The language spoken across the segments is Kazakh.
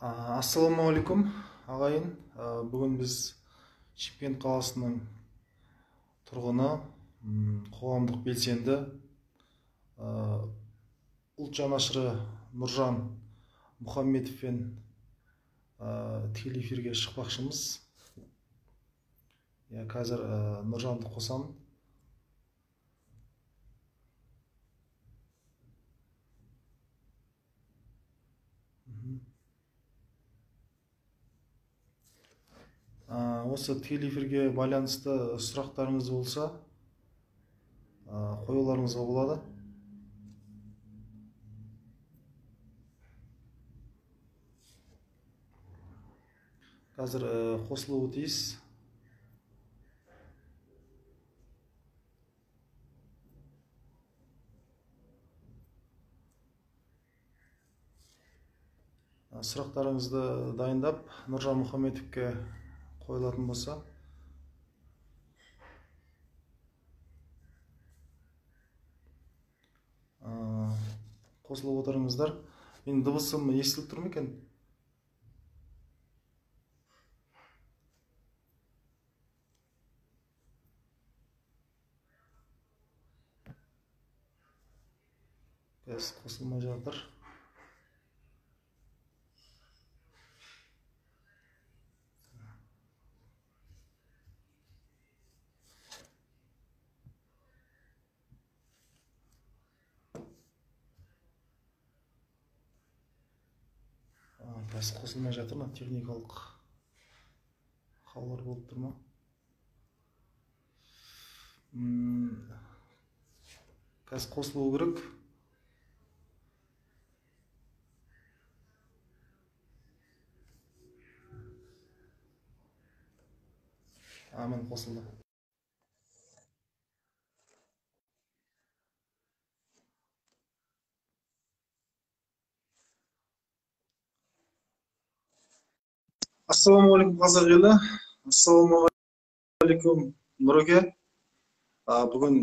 Ассалаумағалейкум, ағайын. Бүгін біз Шымкент қаласының тұрғыны, қоғамдық белсенді, ұлт жанашыры Нұржан Мұхаммедовпен тікелей эфирге шықпақшымыз. Қазір Нұржанды қосамын. Осы тікелей эфирге байланысты сұрақтарыңыз болса, қоюларыңызға болады. Қазір қосылуы тиіс. Сұрақтарыңызды дайындап Нұржан Мұхаммедовке қойылатын болса. Қосылып отырыңыздар. Менің дыбысым естіліп тұр ма екен? Қазір қосылмай жатыр. Қазір қосылмай жатыр ма? Техникалық ақаулар болып тұр ма? Қазір қосылуы керек. Міне қосылды. Ассалаумағалейкум, қазақ елі. Ассалаумағалейкум, Нұреке. Бүгін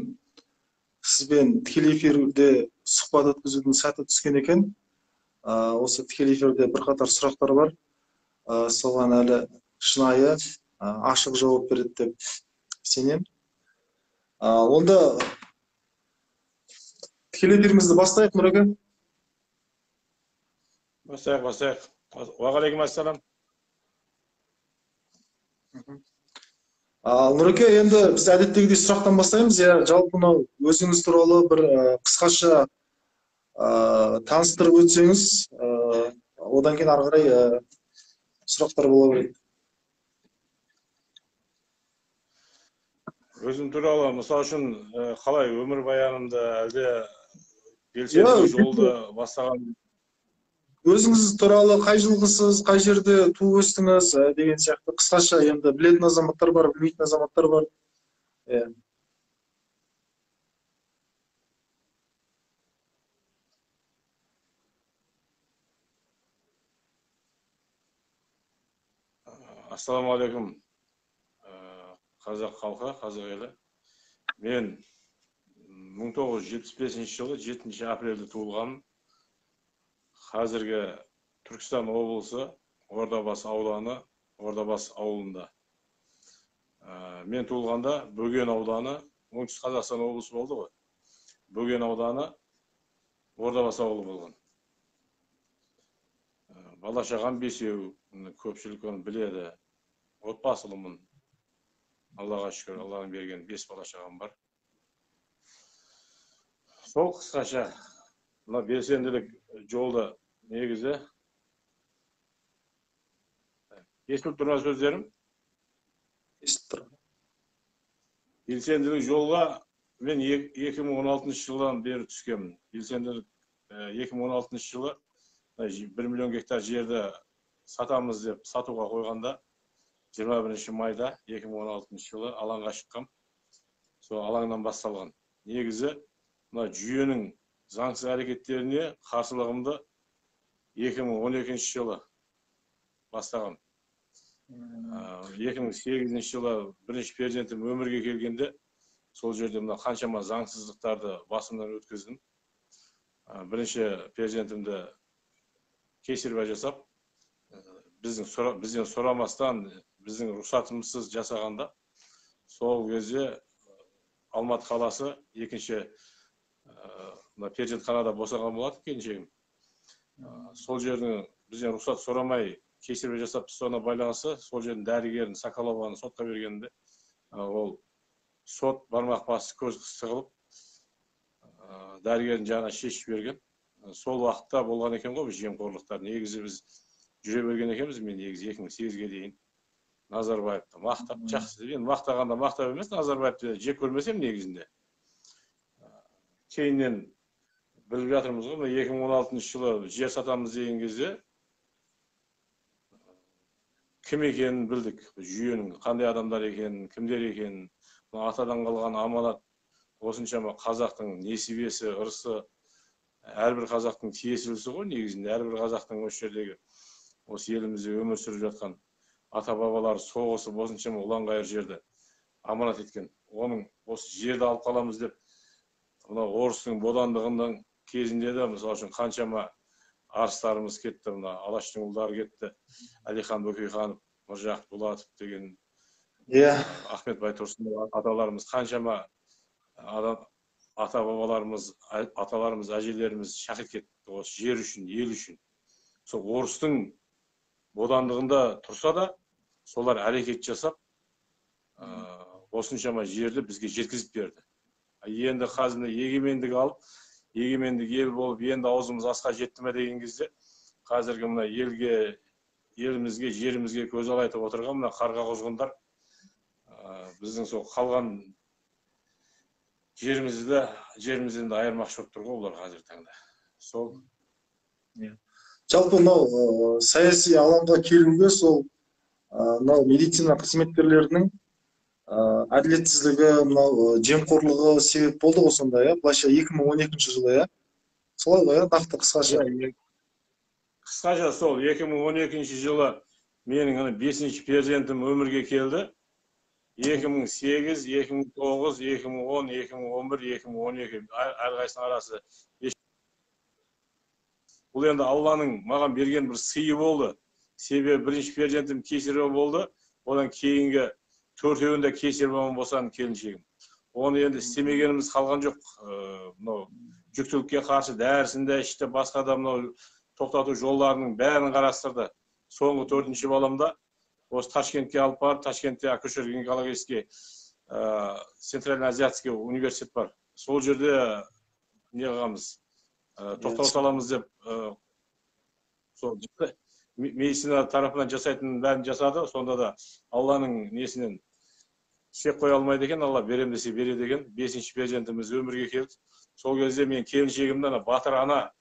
сізбен тікелей эфирде сұхбат өткізудің сәті түскен екен. Осы тікелей эфирде бірқатар сұрақтар бар. Соған әлі шынайы, ашық жауап береді деп сенемін. Онда тікелей эфирімізді бастайық, Нұреке. Бастайық, бастайық. Уағалейкум ассалам. Нұреке, енді біз әдеттегідей сұрақтан бастаймыз. Жалпы мынау өзіңіз туралы бір қысқаша таныстырып өтсеңіз, одан кейін ары қарай сұрақтар бола береді. Өзім туралы, мысал үшін, қалай өмірбаянымды, әлде белсенді жолды бастаған? Өзіңіз туралы қай жылғысыз, қай жерде туып өстіңіз деген сияқты қысқаша, енді білетін азаматтар бар, білмейтін азаматтар бар. Ассалаумағалейкум, қазақ халқы, қазақ елі. Мен 1975 жылы 7 апрельде туылғанмын. Қазіргі Түркістан облысы, Ордабасы ауданы, Ордабасы ауылында. Мен туылғанда Бөген ауданы, Оңтүстік Қазақстан облысы болды ғой. Бөген ауданы, Ордабасы ауылы болған. Бала шағам бесеу, көпшілік оны біледі. Отбасылымын. Аллаға шүкір, Алланың берген 5 бала шағам бар. Сол қысқаша мына белсенділік жолды негізі. Естіліп тұр ма сөздерім? Естіліп тұр. Белсенділік жолға мен 2016 жылдан бері түскенмін. Белсенділік 2016 жылы 1 миллион гектар жерді сатамыз деп сатуға қойғанда 21 майда 2016 жылы алаңға шыққам. Сол алаңнан басталған. Негізі мына жүйенің заңсыз әрекеттеріне қарсылығымды 2012 жылы бастағам. 2008 жылы бірінші перзентім өмірге келгенде сол жерде мына қаншама заңсыздықтарды басымнан өткіздім. Бірінші перзентімді кесарево жасап, Бізден сұрамастан, біздің рұқсатымызсыз жасағанда, сол кезде Алматы қаласы екінші мына перзентханада босанған болатын келіншегім. Сол жердің бізден рұқсат сұрамай кесарево жасап тастауына байланысты сол жердің дәрігерін Соколованы сотқа бергенде, ол сот бармақ басып көз қысты қылып дәрігердің жағына шешіп берген. Сол уақытта болған екен ғой біз жемқорлықтар. Негізі біз жүре берген екенбіз. Мен негізі 2008-ге дейін Назарбаевты мақтап, жақсы. Енді мақтағанда мақтап емес, Назарбаевты жек көрмесем негізінде. Кейіннен біліп жатырмыз ғой, мына 2016 жылы жер сатамыз деген кезде кім екенін білдік, жүйенің қандай адамдар екенін, кімдер екенін. Мына атадан қалған аманат осыншама қазақтың несібесі, ырысы, әрбір қазақтың тиесілісі ғой негізінде, әрбір қазақтың осы жердегі осы елімізде өмір сүріп жатқан ата-бабалары соғысып осыншама ұлан-ғайыр жерді аманат еткен. Оның осы жерді алып қаламыз деп мына орыстың бодандығының кезінде де мысалы үшін қаншама арыстарымыз кетті, мына Алаштың ұлдары кетті, Әлихан Бөкейханов, Міржақып Дулатов деген, иә, Ахмет Байтұрсынов аталарымыз, қаншама адам ата-бабаларымыз, аталарымыз, әжелеріміз шахид кетті осы жер үшін, ел үшін. Сол орыстың бодандығында тұрса да солар әрекет жасап осыншама жерді бізге жеткізіп берді. Енді қазір егемендік алып, егемендік ел болып, енді аузымыз асқа жетті ме деген кезде қазіргі мына елге, елімізге, жерімізге көз алайтып отырған мына қарға құзғындар біздің сол қалған жерімізді, жерімізден де айырмақшы болып тұр ғой олар қазіргі таңда. Сол. Жалпы мынау саяси алаңға келуге сол мынау медицина қызметкерлерінің әділетсіздігі, мынау жемқорлығы себеп болды ғой сонда, иә? Былайша 2012 жылы, иә? Солай ғой, иә? Нақты қысқаша. Қысқаша сол 2012 жылы менің ана 5-ші перзентім өмірге келді. 2008, 2009, 2010, 2011, 2012 әрқайсының арасы. Бұл енді Алланың маған берген бір сыйы болды. Себебі бірінші перзентім кесарево болды. Одан кейінгі төртеуін де кесаревомен босанды келіншегім. Оны енді істемегеніміз қалған жоқ. Мынау жүктілікке қарсы дәрісін де ішті, басқа да мынау тоқтату жолдарының бәрін қарастырды. Соңғы 4-ші баламда осы Ташкентке алып барып, Ташкентте акушер-гинекологический Центрально-Азиатский университет бар. Сол жерде не қылғанбыз, тоқтау саламыз деп, сол медицина тарапынан жасайтын бәрін жасады. Сонда да Алланың несінен шек қоя алмайды екен, Алла берем десе береді екен. 5-ші перзентіміз өмірге келді. Сол кезде мен келіншегімді ана батыр ана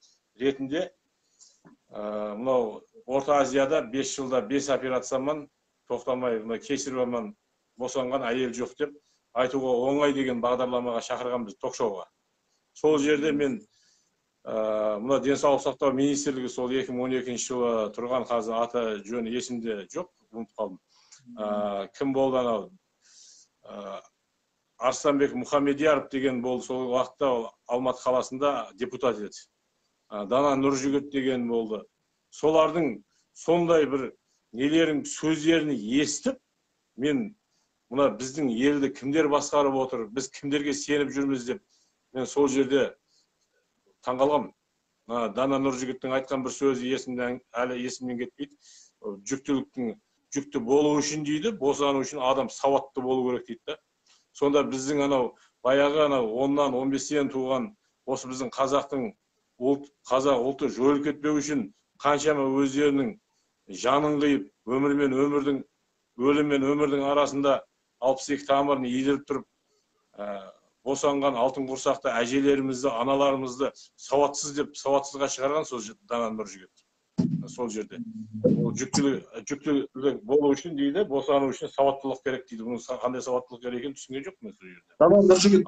ретінде мынау Орта Азияда 5 жылда 5 операцияман тоқтамай мына кесаревомен босанған әйел жоқ деп айтуға оңай деген бағдарламаға шақырған біз ток-шоуға. Сол жерде мен мына денсаулық сақтау министрлігі сол 2012 жылы тұрған, қазір аты жөні есімде жоқ, ұмытып қалдым. Кім болды анау? Арыстанбек Мұхамедияров деген болды, сол уақытта ол Алматы қаласында депутат еді. Дана Нұржігіт деген болды. Солардың сондай бір нелерін, сөздерін естіп, мен мына біздің елді кімдер басқарып отыр, біз кімдерге сеніп жүрміз деп мен сол жерде таңғалғанмын. Дана Нұржігіттің айтқан бір сөзі есімнен, әлі есімнен кетпейді. Жүктіліктің жүкті болу үшін дейді, босану үшін адам сауатты болу керек дейді да. Сонда біздің анау баяғы анау 10-нан 15-тен туған осы біздің қазақтың ұлт, қазақ ұлты жойылып кетпеу үшін қаншама өздерінің жанын қиып, өмір мен өмірдің, өлім мен өмірдің арасында 62 тамырын иілдіріп тұрып, босанған алтын құрсақты әжелерімізді, аналарымызды сауатсыз деп сауатсызға шығарған сол Дана Нұржігіт. Сол жерде. Ол жүктілік болу үшін дейді, босану үшін сауаттылық керек дейді. Бұның қандай сауаттылық керек екенін түсінген жоқпын мен сол жерде. Дана Нұржігіт,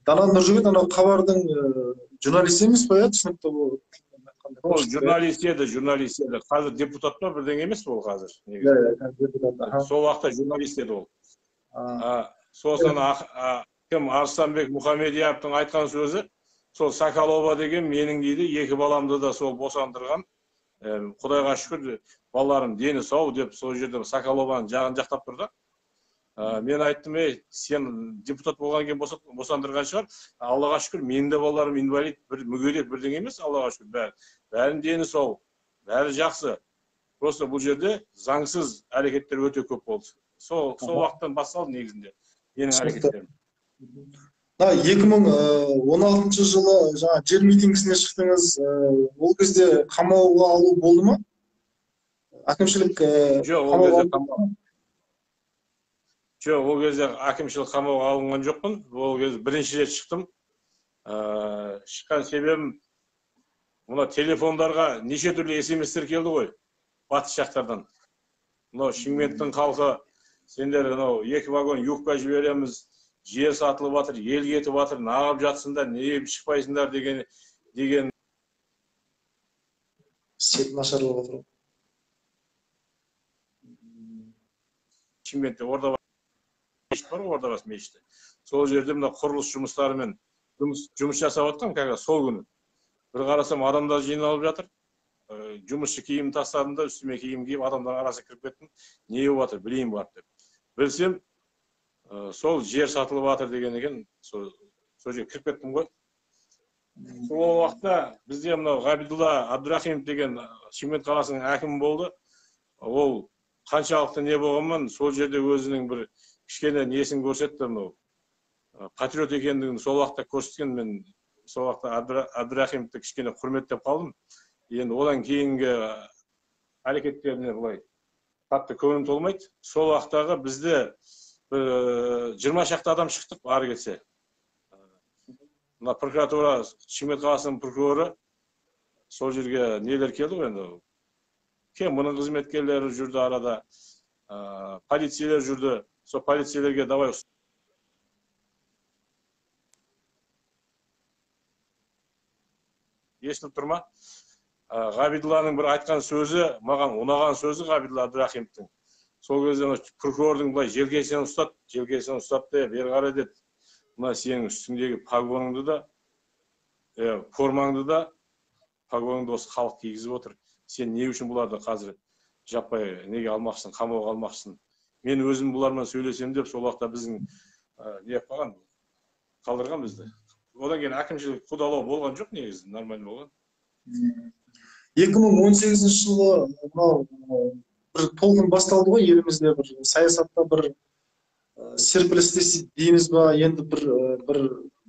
Дана Нұржігіт анау хабардың журналисі емес пе, иә? Түсінікті ол. Ол журналист еді, журналист еді. Қазір депутат па бірдеңе емес ол қазір. Иә, депутат. Сол уақытта журналист еді ол. Сосын кім Арыстанбек Мұхамедияровтың айтқан сөзі, сол Соколова деген менің дейді, екі баламды да сол босандырған. Құдайға шүкір, балаларым дені сау деп сол жерде Соколованың жағын жақтап тұр да. Мен айттым, ей, сен депутат болған кейін босандырған шығар. Аллаға шүкір, менің де балаларым инвалид, бір мүгедек бірдеңе емес, Аллаға шүкір, бәрінің дені сау, бәрі жақсы. Просто бұл жерде заңсыз әрекеттер өте көп болды. Сол уақыттан басталды негізінде менің әрекеттерім. 2016 жылы жаңа жер митингісіне шықтыңыз, ол кезде қамауға алу болды ма? Әкімшілік жоқ, ол кезде әкімшілік қамауға алынған жоқпын. Ол кезде бірінші рет шықтым. Шыққан себебім, мына телефондарға неше түрлі смс-тер келді ғой, батыс жақтардан. Мынау Шымкенттің халқы, сендер мынау 2 вагон юбка жібереміз, жер сатылып жатыр, ел кетіп жатыр, нағып жатсыңдар, неге шықпайсыңдар деген. Сет нашар болып жатыр. Шымкентте Ордабасы мешіт бар ғой, Ордабасы мешіті. Сол жерде мына құрылыс жұмыстарымен жұмыс жасап жатқан, как раз сол күні. Бір қарасам, адамдар жиналып жатыр. Жұмысшы киім тастадым да, үстіме киім киіп, адамдар арасына кіріп кеттім. Не болып жатыр, білейін барып деп. Білсем, сол жер сатылып жатыр деген екен, сол жерге кіріп кеттім ғой. Сол уақытта бізде мынау Ғабидулла Абдурахимов деген Шымкент қаласының әкімі болды. Ол қаншалықты не болғанмен, сол жерде өзінің бір кішкене несін көрсетті, мынау патриот екендігін сол уақытта көрсеткен. Мен сол уақытта Абдурахимовті кішкене құрметтеп қалдым. Енді одан кейінгі әрекеттеріне былай қатты көңілім толмайды. Сол уақыттағы бізде бір 20 шақты адам шықтық ары кетсе. Мына прокуратура, Шымкент қаласының прокуроры сол жерге нелер келді ғой енді. КМ-ның қызметкерлері жүрді арада, полицейлер жүрді. Сол полицейлерге давай естіліп тұр ма? Ғабидулланың бір айтқан сөзі, маған ұнаған сөзі Ғабидулла Абдурахимовтың. Сол кезде прокурордың былай желкесінен ұстады, желкесінен ұстап та, бері қара деді. Мына сенің үстіңдегі погоныңды да, формаңды да, погоныңды осы халық кигізіп отыр. Сен не үшін бұларды қазір жаппай неге алмақшысың, қамауға алмақшысың? Мен өзім бұлармен сөйлесем деп сол уақытта біздің не қылған, қалдырған бізді. Одан кейін әкімшілік қудалау болған жоқ негізі, нормально болған. 2018 жылы мынау бір толқын басталды ғой елімізде, бір саясатта бір серпіліс дейміз ба, енді бір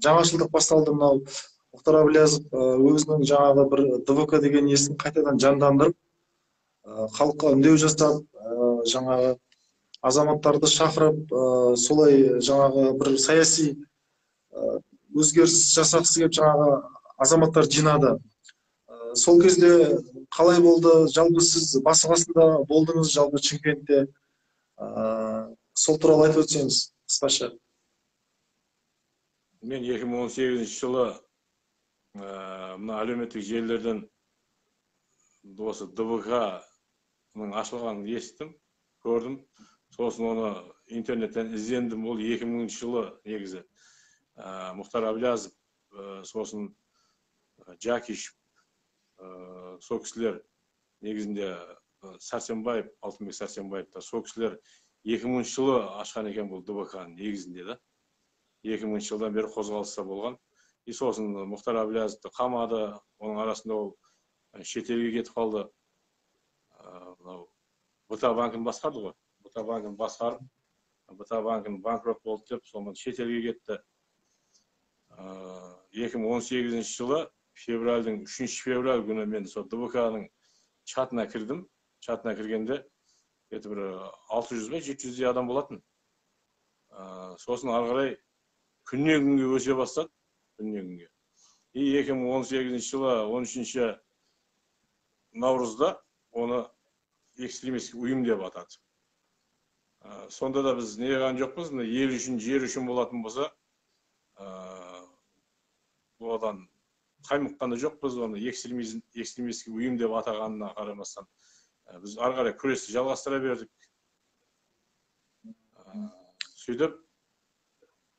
жаңашылдық басталды. Мынау Мұхтар Әблязов өзінің жаңағы бір ДВК деген несін қайтадан жандандырып, халыққа үндеу жасап, жаңағы азаматтарды шақырып, солай жаңағы бір саяси өзгеріс жасағысы келіп жаңағы азаматтар жинады. Сол кезде қалай болды? Жалпы сіз басы қасында болдыңыз, жалпы Шымкентте. Сол туралы айтып өтсеңіз қысқаша. Мен 2018 жылы мына әлеуметтік желілерден осы ДВК-ның ашылғанын естідім, көрдім. Сосын оны интернеттен іздендім. Ол 2000 жылы негізі Мұхтар Әблязов, сосын Жакишев, сол кісілер негізінде Сәрсенбаев, Алтынбек Сәрсенбаев та, сол кісілер 2000 жылы ашқан екен бұл ДВК-ны негізінде да. 2000 жылдан бері қозғалыста болған. И сосын Мұхтар Әблязовты қамады, оның арасында ол шетелге кетіп қалды. Мынау БТА банкін басқарды ғой. БТА банкін басқарып, БТА банкін банкрот болды деп, сонымен шетелге кетті. 2018 жылы февральдың 3 февраль күні мен сол ДВК-ның чатына кірдім. Чатына кіргенде где-то бір 600 бе 700 адам болатын. Сосын ары қарай күннен күнге өсе бастады, күннен күнге. И 2018 жылы 13 наурызда оны экстремистік ұйым деп атады. Сонда да біз не қылған жоқпыз, ел үшін, жер үшін болатын болса, одан қаймыққан да жоқпыз, оны экстремистік ұйым деп атағанына қарамастан біз ары қарай күресті жалғастыра бердік. Сөйтіп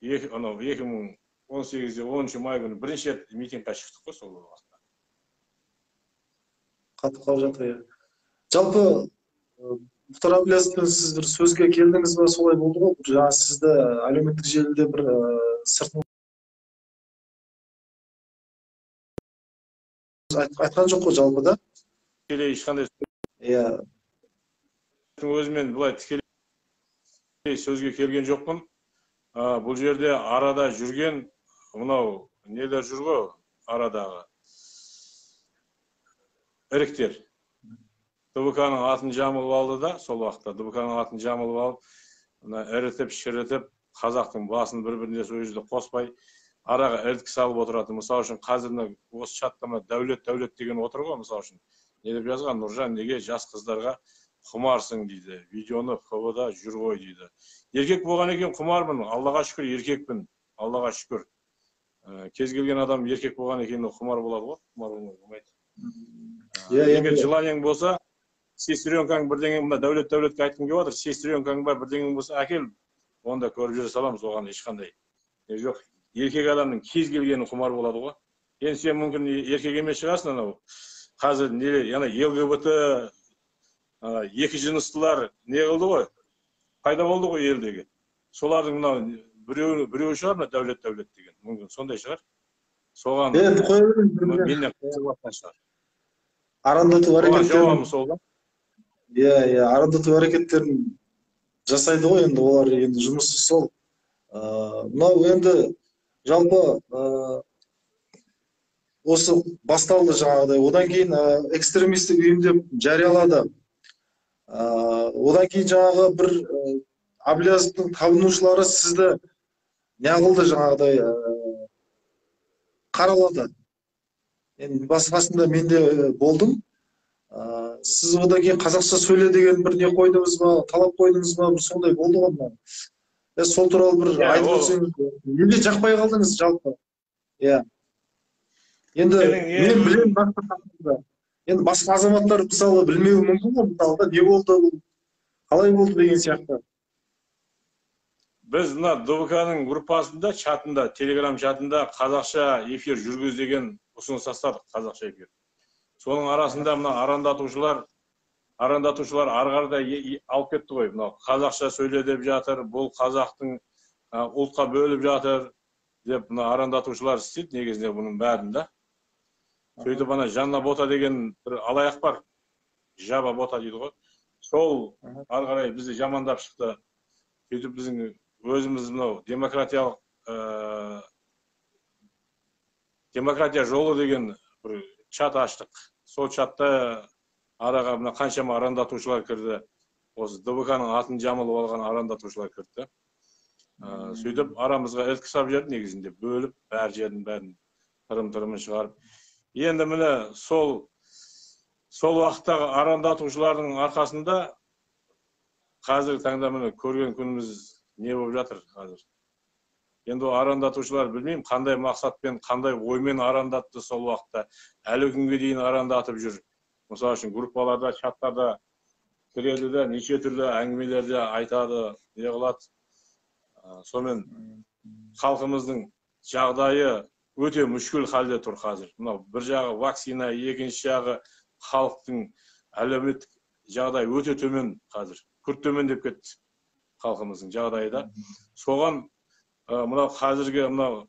2018-де 10 май күні бірінші рет митингке шықтық қой сол уақытта. Қатып қалып жатыр, иә. Жалпы Мұхтар Әблязовпен сіз бір сөзге келдіңіз ба, солай болды ғой? Жаңа сізді әлеуметтік желіде бір сыртын айтқан жоқ қой жалпы да? Тікелей ешқандай. Иә. Өзімен былай тікелей сөзге келген жоқпын. Бұл жерде арада жүрген мынау нелер жүр ғой, арадағы іріктер. ДВК-ның атын жамылып алды да, сол уақытта ДВК-ның атын жамылып алып, мына ірітіп, шірітіп, қазақтың басын бір-біріне сол жерде қоспай, араға іріткі салып отыратын. Мысалы үшін, қазір мына осы чатта мына Дәулет, Дәулет деген отыр ғой, мысалы үшін. Не деп жазған? Нұржан, неге жас қыздарға құмарсың дейді. Видеоны ФВ-да жүр ғой дейді. Еркек болған екен құмармын, Аллаға шүкір еркекпін, Аллаға шүкір. Кез келген адам еркек болған екен құмар болады ғой, құмар болмайды. Егер желаниең болса, сестренкаң бірдеңе, мына Дәулет Дәулетке айтқым келіп отыр, сестренкаң бар бірдеңең болса әкел, онда көріп жүре саламыз, оған ешқандай не жоқ. Еркек адамның кез келгені құмар болады ғой. Енді сен мүмкін еркек емес шығарсың, анау қазір не, ана ЛГБТ, екі жыныстылар не қылды ғой, пайда болды ғой елдегі. Солардың мынау біреуі шығар, мына Дәулет Дәулет деген, мүмкін сондай шығар. Соған енді қоя беріңіз, менен қысылып шығар. Арандату әрекеттерін жауабым сол да. Иә, иә, арандату әрекеттерін жасайды ғой енді, олар енді жұмысы сол. Мынау енді жалпы осы басталды жаңағыдай. Одан кейін экстремистік ұйым деп жариялады. Одан кейін жаңағы бір Әблязовтың табынушылары сізді неғылды жаңағыдай, қаралады. Енді басқасында мен де болдым. Сіз одан кейін қазақша сөйле деген бір не қойдыңыз ба, талап қойдыңыз ба, бір сондай болды ғой мынау. Сол туралы бір айтып өтсеңіз, неге жақпай қалдыңыз жалпы? Иә. Енді мен білемін басқа, енді басқа азаматтар мысалы білмеуі мүмкін ғой, мысалы да, не болды, қалай болды деген сияқты. Біз мына ДВК-ның группасында, чатында, Телеграм чатында қазақша эфир жүргіз деген ұсыныс тастадық, қазақша эфир. Соның арасында мына арандатушылар ары қарай алып кетті ғой. Мынау қазақша сөйле деп жатыр, бұл қазақтың ұлтқа бөліп жатыр деп мына арандатушылар істейді негізінде бұның бәрін да. Сөйтіп ана Жанна Бота деген бір алаяқ бар, Жаба Бота дейді ғой. Сол ары қарай бізді жамандап шықты. Сөйтіп біздің өзіміз мынау демократиялық демократия жолы деген бір чат аштық. Сол чатта араға мына қаншама арандатушылар кірді. Осы ДВК-ның атын жамылып алған арандатушылар кірді. Сөйтіп арамызға іріткі салып жіберді негізінде, бөліп, бәр жердің бәрін тырым-тырымын шығарып. Енді міне сол уақыттағы арандатушылардың арқасында қазіргі таңда міне көрген күніміз не болып жатыр қазір. Енді ол арандатушылар білмеймін қандай мақсатпен, қандай оймен арандатты сол уақытта. Әлі күнге дейін арандатып жүр. Мысалы үшін группаларда, чаттарда кіреді де неше түрлі әңгімелерді айтады, не қылады. Сонымен халқымыздың жағдайы өте мүшкіл халде тұр қазір. Мынау бір жағы вакцина, екінші жағы халықтың әлеуметтік жағдайы өте төмен қазір. Күрт төмендеп кетті халқымыздың жағдайы да. Соған мынау қазіргі мынау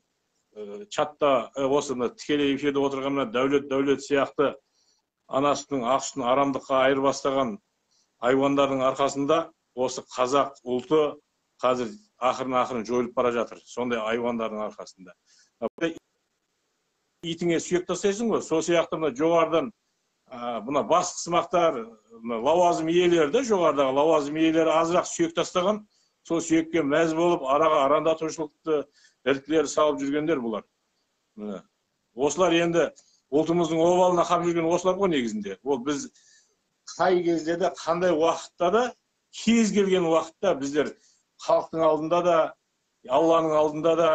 чатта осы мына тікелей эфирде отырған мына Дәулет Дәулет сияқты анасының ақ сүтін арамдыққа айырбастаған айуандардың арқасында осы қазақ ұлты қазір ақырын-ақырын жойылып бара жатыр. Сондай айуандардың арқасында. Итіңе сүйек тастайсың ғой, сол сияқты мына жоғарыдан мына бас қысмақтар, мына лауазым иелері де, жоғарыдағы лауазым иелері азырақ сүйек тастаған, сол сүйекке мәз болып араға арандатушылықты іріткілер салып жүргендер бұлар. Міне. Осылар енді ұлтымыздың обалына қап жүрген осылар ғой негізінде. Ол біз қай кезде де, қандай уақытта да, кез келген уақытта біздер халықтың алдында да, Алланың алдында да,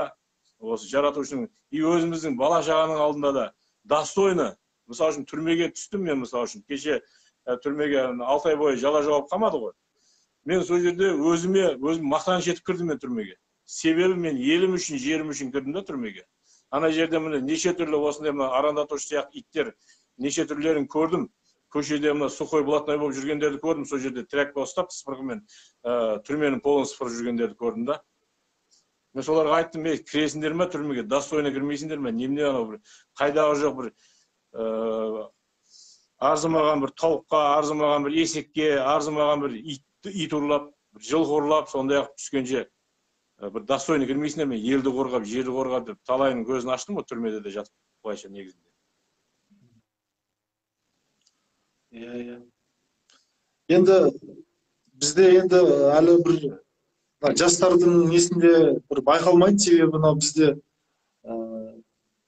осы жаратушының и өзіміздің бала шағаның алдында да достойны. Мысалы үшін түрмеге түстім мен, мысалы үшін кеше түрмеге 6 ай бойы жала жауап қалмады ғой. Мен сол жерде өзіме өзім мақтаныш етіп кірдім мен түрмеге. Себебі мен елім үшін, жерім үшін кірдім да түрмеге. Ана жерде міне неше түрлі осындай мына арандатушы сияқты иттер неше түрлерін көрдім. Көшеде мына сухой блатной болып жүргендерді көрдім, сол жерде тряпка ұстап, сыпырғымен түрменің полын сыпырып жүргендерді көрдім да. Мен соларға айттым, ей, кіресіңдер ме түрмеге, достойно кірмейсіңдер ме, немене анау бір қайдағы жоқ бір арзымаған бір тауыққа, арзымаған бір есекке, арзымаған бір ит ұрлап, бір жылқы ұрлап, сондай-ақ түскенше бір достойно кірмейсіңдер ме, елді қорғап, жерді қорғап деп талайының көзін аштым ғой түрмеде де жатып, былайша негізінде. Иә. Енді бізде енді әлі бір жастардың несінде бір байқалмайды, себебі мынау бізде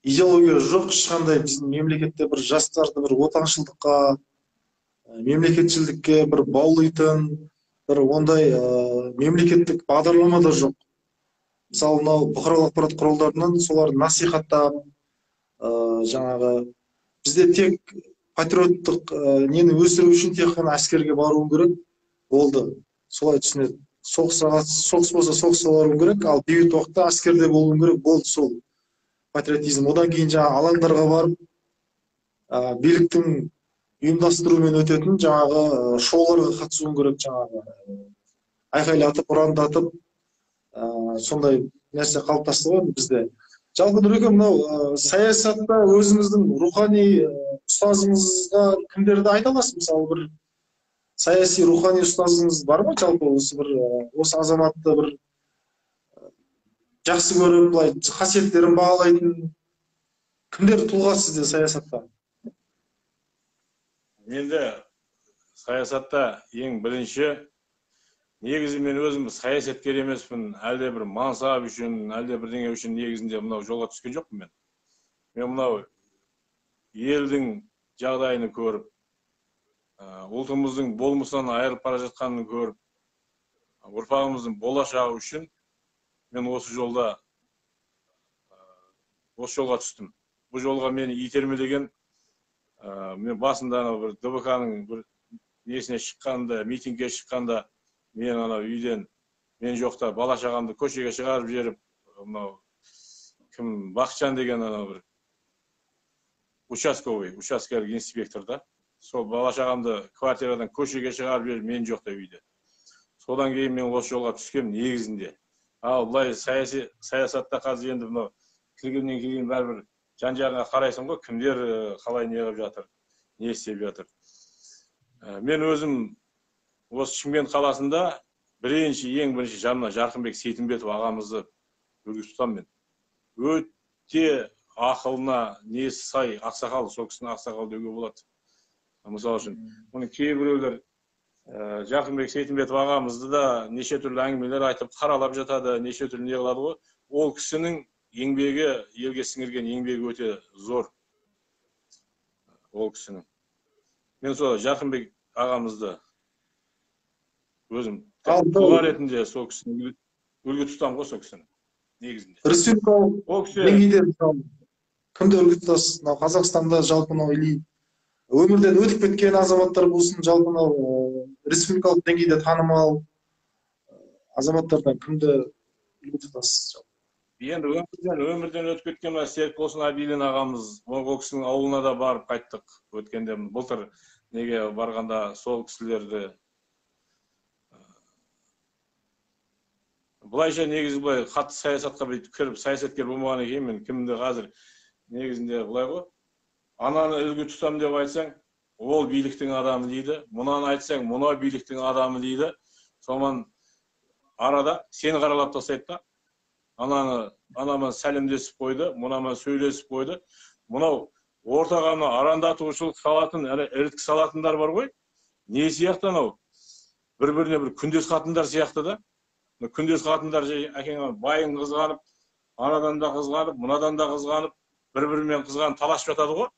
идеология жоқ ешқандай. Біздің мемлекетте бір жастарды бір отаншылдыққа, мемлекетшілдікке бір баулитын бір ондай мемлекеттік бағдарлама да жоқ. Мысалы, мынау бұқаралық ақпарат құралдарынан соларды насихаттап, жаңағы бізде тек патриоттық нені өсіру үшін тек қана әскерге баруың керек болды, солай түсінеді. Соғыс болса соғысқа баруың керек, ал бейбіт уақытта әскерде болуың керек болды, сол патриотизм. Одан кейін жаңағы алаңдарға барып, биліктің ұйымдастыруымен өтетін жаңағы шоуларға қатысуың керек, жаңағы айқайлатып, ұрандатып, сондай нәрсе қалыптасты ғой бізде. Жалпы Нұреке, мынау саясатта өзіңіздің рухани ұстазыңызға кімдерді айта аласыз? Мысалы, бір саяси рухани ұстазыңыз бар ма? Жалпы осы бір осы азаматты бір жақсы көріп, былай қасиеттерін бағалайтын кімдер тұлға сізде саясатта? Менде саясатта ең бірінші, негізі мен өзім саясаткер емеспін, әлде бір мансап үшін, әлде бірдеңе үшін негізінде мынау жолға түскен жоқпын мен. Мен мынау елдің жағдайын көріп, ұлтымыздың болмысынан айырылып бара жатқанын көріп, ұрпағымыздың болашағы үшін мен осы жолда, осы жолға түстім. Бұл жолға мені итермелеген, мен басында бір ДВК-ның бір несіне шыққанда, митингке шыққанда, мен анау үйден, мен жоқта бала шағамды көшеге шығарып жіберіп, мынау кім Бақытжан деген анау бір участковый, участкелік инспектор да, сол бала шағамды квартирадан көшеге шығарып жіберіп, мен жоқта үйде. Содан кейін мен осы жолға түскем негізінде. Ал былай саясатта қазір енді мынау кіргеннен кейін бәрібір жан-жағыңа қарайсың ғой, кімдер қалай не қылып жатыр, не істеп жатыр. Мен өзім осы Шымкент қаласында бірінші, ең бірінші жанына Жарқынбек Сейтімбетов ағамызды үлгі тұтамын мен. Өте ақылына несі сай ақсақал, сол кісіні ақсақал деуге болады. Мысалы үшін, оның кейбіреулер Жарқынбек Сейтімбетов ағамызды да неше түрлі әңгімелер айтып қаралап жатады, неше түрлі не қылады ғой. Ол кісінің еңбегі, елге сіңірген еңбегі өте зор. Ол кісінің. Мен сол Жарқынбек ағамызды өзім тұлға ретінде сол кісіні үлгі тұтамын ғой, сол кісіні негізінде. Республикалық деңгейде мысалы кімді үлгі тұтасыз? Мынау Қазақстанда жалпы мынау или өмірден өтіп кеткен азаматтар болсын, жалпы мынау республикалық деңгейде танымал азаматтардан кімді үлгі тұтасыз? Енді өмірден өтіп кеткен мына Серікболсын Абилин ағамыз, ол кісінің ауылына да барып қайттық өткенде, былтыр неге барғанда сол кісілерді. Былайша негізі былай қатты саясатқа бүйтіп кіріп саясаткер болмағаннан кейін мен кімді қазір негізінде былай ғой, ананы үлгі тұтам деп айтсаң, ол биліктің адамы дейді, мынаны айтсаң, мынау биліктің адамы дейді. Сонан арада сені қаралап тастайды да, ананы анамен сәлемдесіп қойды, мынамен сөйлесіп қойды. Мынау ортаға мына арандатушылық салатын, іріткі салатындар бар ғой, не сияқты анау бір-біріне бір күндес қатындар сияқты да. Күндес қатындар әкең байын қызғанып, анадан да қызғанып, мынадан да қызғанып, бір-бірімен қызғанып таласып жатады ғой.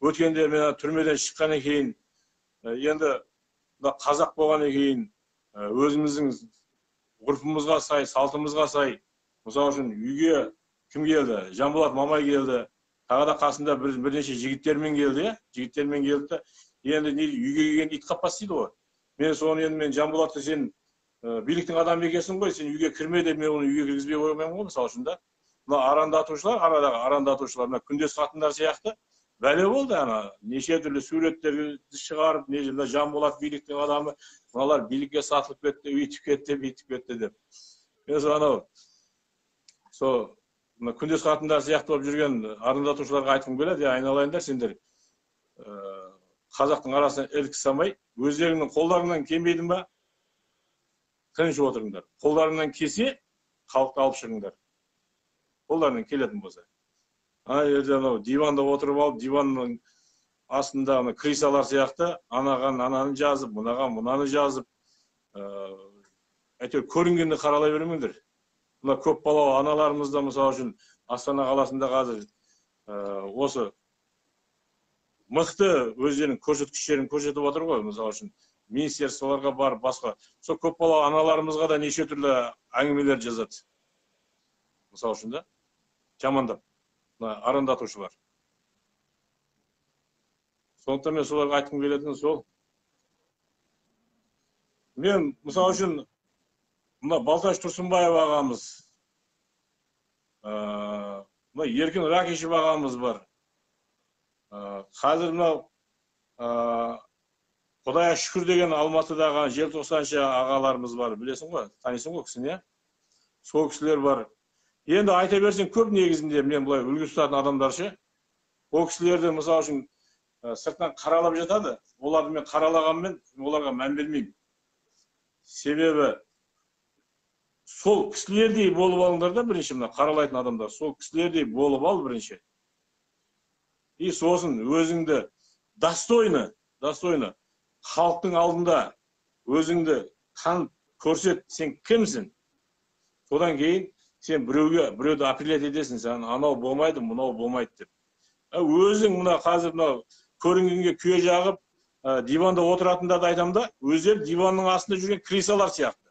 Өткенде мен түрмеден шыққаннан кейін, енді қазақ болғаннан кейін өзіміздің ғұрпымызға сай, салтымызға сай, мысалы үшін үйге кім келді? Жанболат Мамай келді. Тағы да қасында бірнеше жігіттермен келді, жігіттермен келді. Енді не үйге келген ит қаппас дейді ғой. Мен соны енді мен Жанболатты сен биліктің адамы екенсің ғой, сен үйге кірме деп мен оны үйге кіргізбей қоймаймын ғой, мысалы үшін да. Мына арандатушылар, арадағы арандатушылар, мына күндес қатындар сияқты Бәле болды ана, неше түрлі суреттерді шығарып, не мына Жанболат биліктің адамы, мыналар билікке сатылып кетті, өйтіп кетті, бүйтіп кетті деп. Мен сол анау сол мына күндес қатындар сияқты болып жүрген арандатушыларға айтқым келеді, айналайындар сендер қазақтың арасына іріткі салмай, өздеріңнің қолдарыңнан келмейді ма? Тыныш отырыңдар. Қолдарыңнан келсе, халықты алып шығыңдар. Қолдарынан келетін болса. Ана жерде анау диванда отырып алып, диванның астында ана крисалар сияқты анаған ананы жазып, мынаған мынаны жазып, әйтеуір көрінгенді қаралай бермеңдер. Мына көп балалы аналарымыз да мысалы үшін Астана қаласында қазір осы мықты өздерінің көрсеткіштерін көрсетіп отыр ғой, мысалы үшін министерстволарға барып басқа. Сол көп балалы аналарымызға да неше түрлі әңгімелер жазады. Мысалы үшін да жамандап мына арандатушылар. Сондықтан мен соларға айтқым келетіні сол. Мен мысалы үшін мына Балташ Тұрсынбаев ағамыз, мына Еркін Ракишев ағамыз бар. Қазір мынау Құдайға шүкір деген Алматыдағы желтоқсаншы ағаларымыз бар, білесің ғой, танисың ғой кісіні, иә? Сол кісілер бар. Енді айта берсең көп негізінде мен былай үлгі тұтатын адамдар ше. Ол кісілерді мысалы үшін сыртынан қаралап жатады, оларды мен қаралағанмен оларға мән бермеймін. Себебі сол кісілердей болып алыңдар да бірінші, мына қаралайтын адамдар, сол кісілердей болып ал бірінші. И сосын өзіңді достойно, достойно халықтың алдында өзіңді танып көрсет, сен кімсің? Содан кейін сен біреуді определять етесің, сен анау болмайды, мынау болмайды деп. Өзің мына қазір мынау көрінгенге күйе жағып, диванда отыратындарды айтамын да, өздері диванның астында жүрген крисалар сияқты.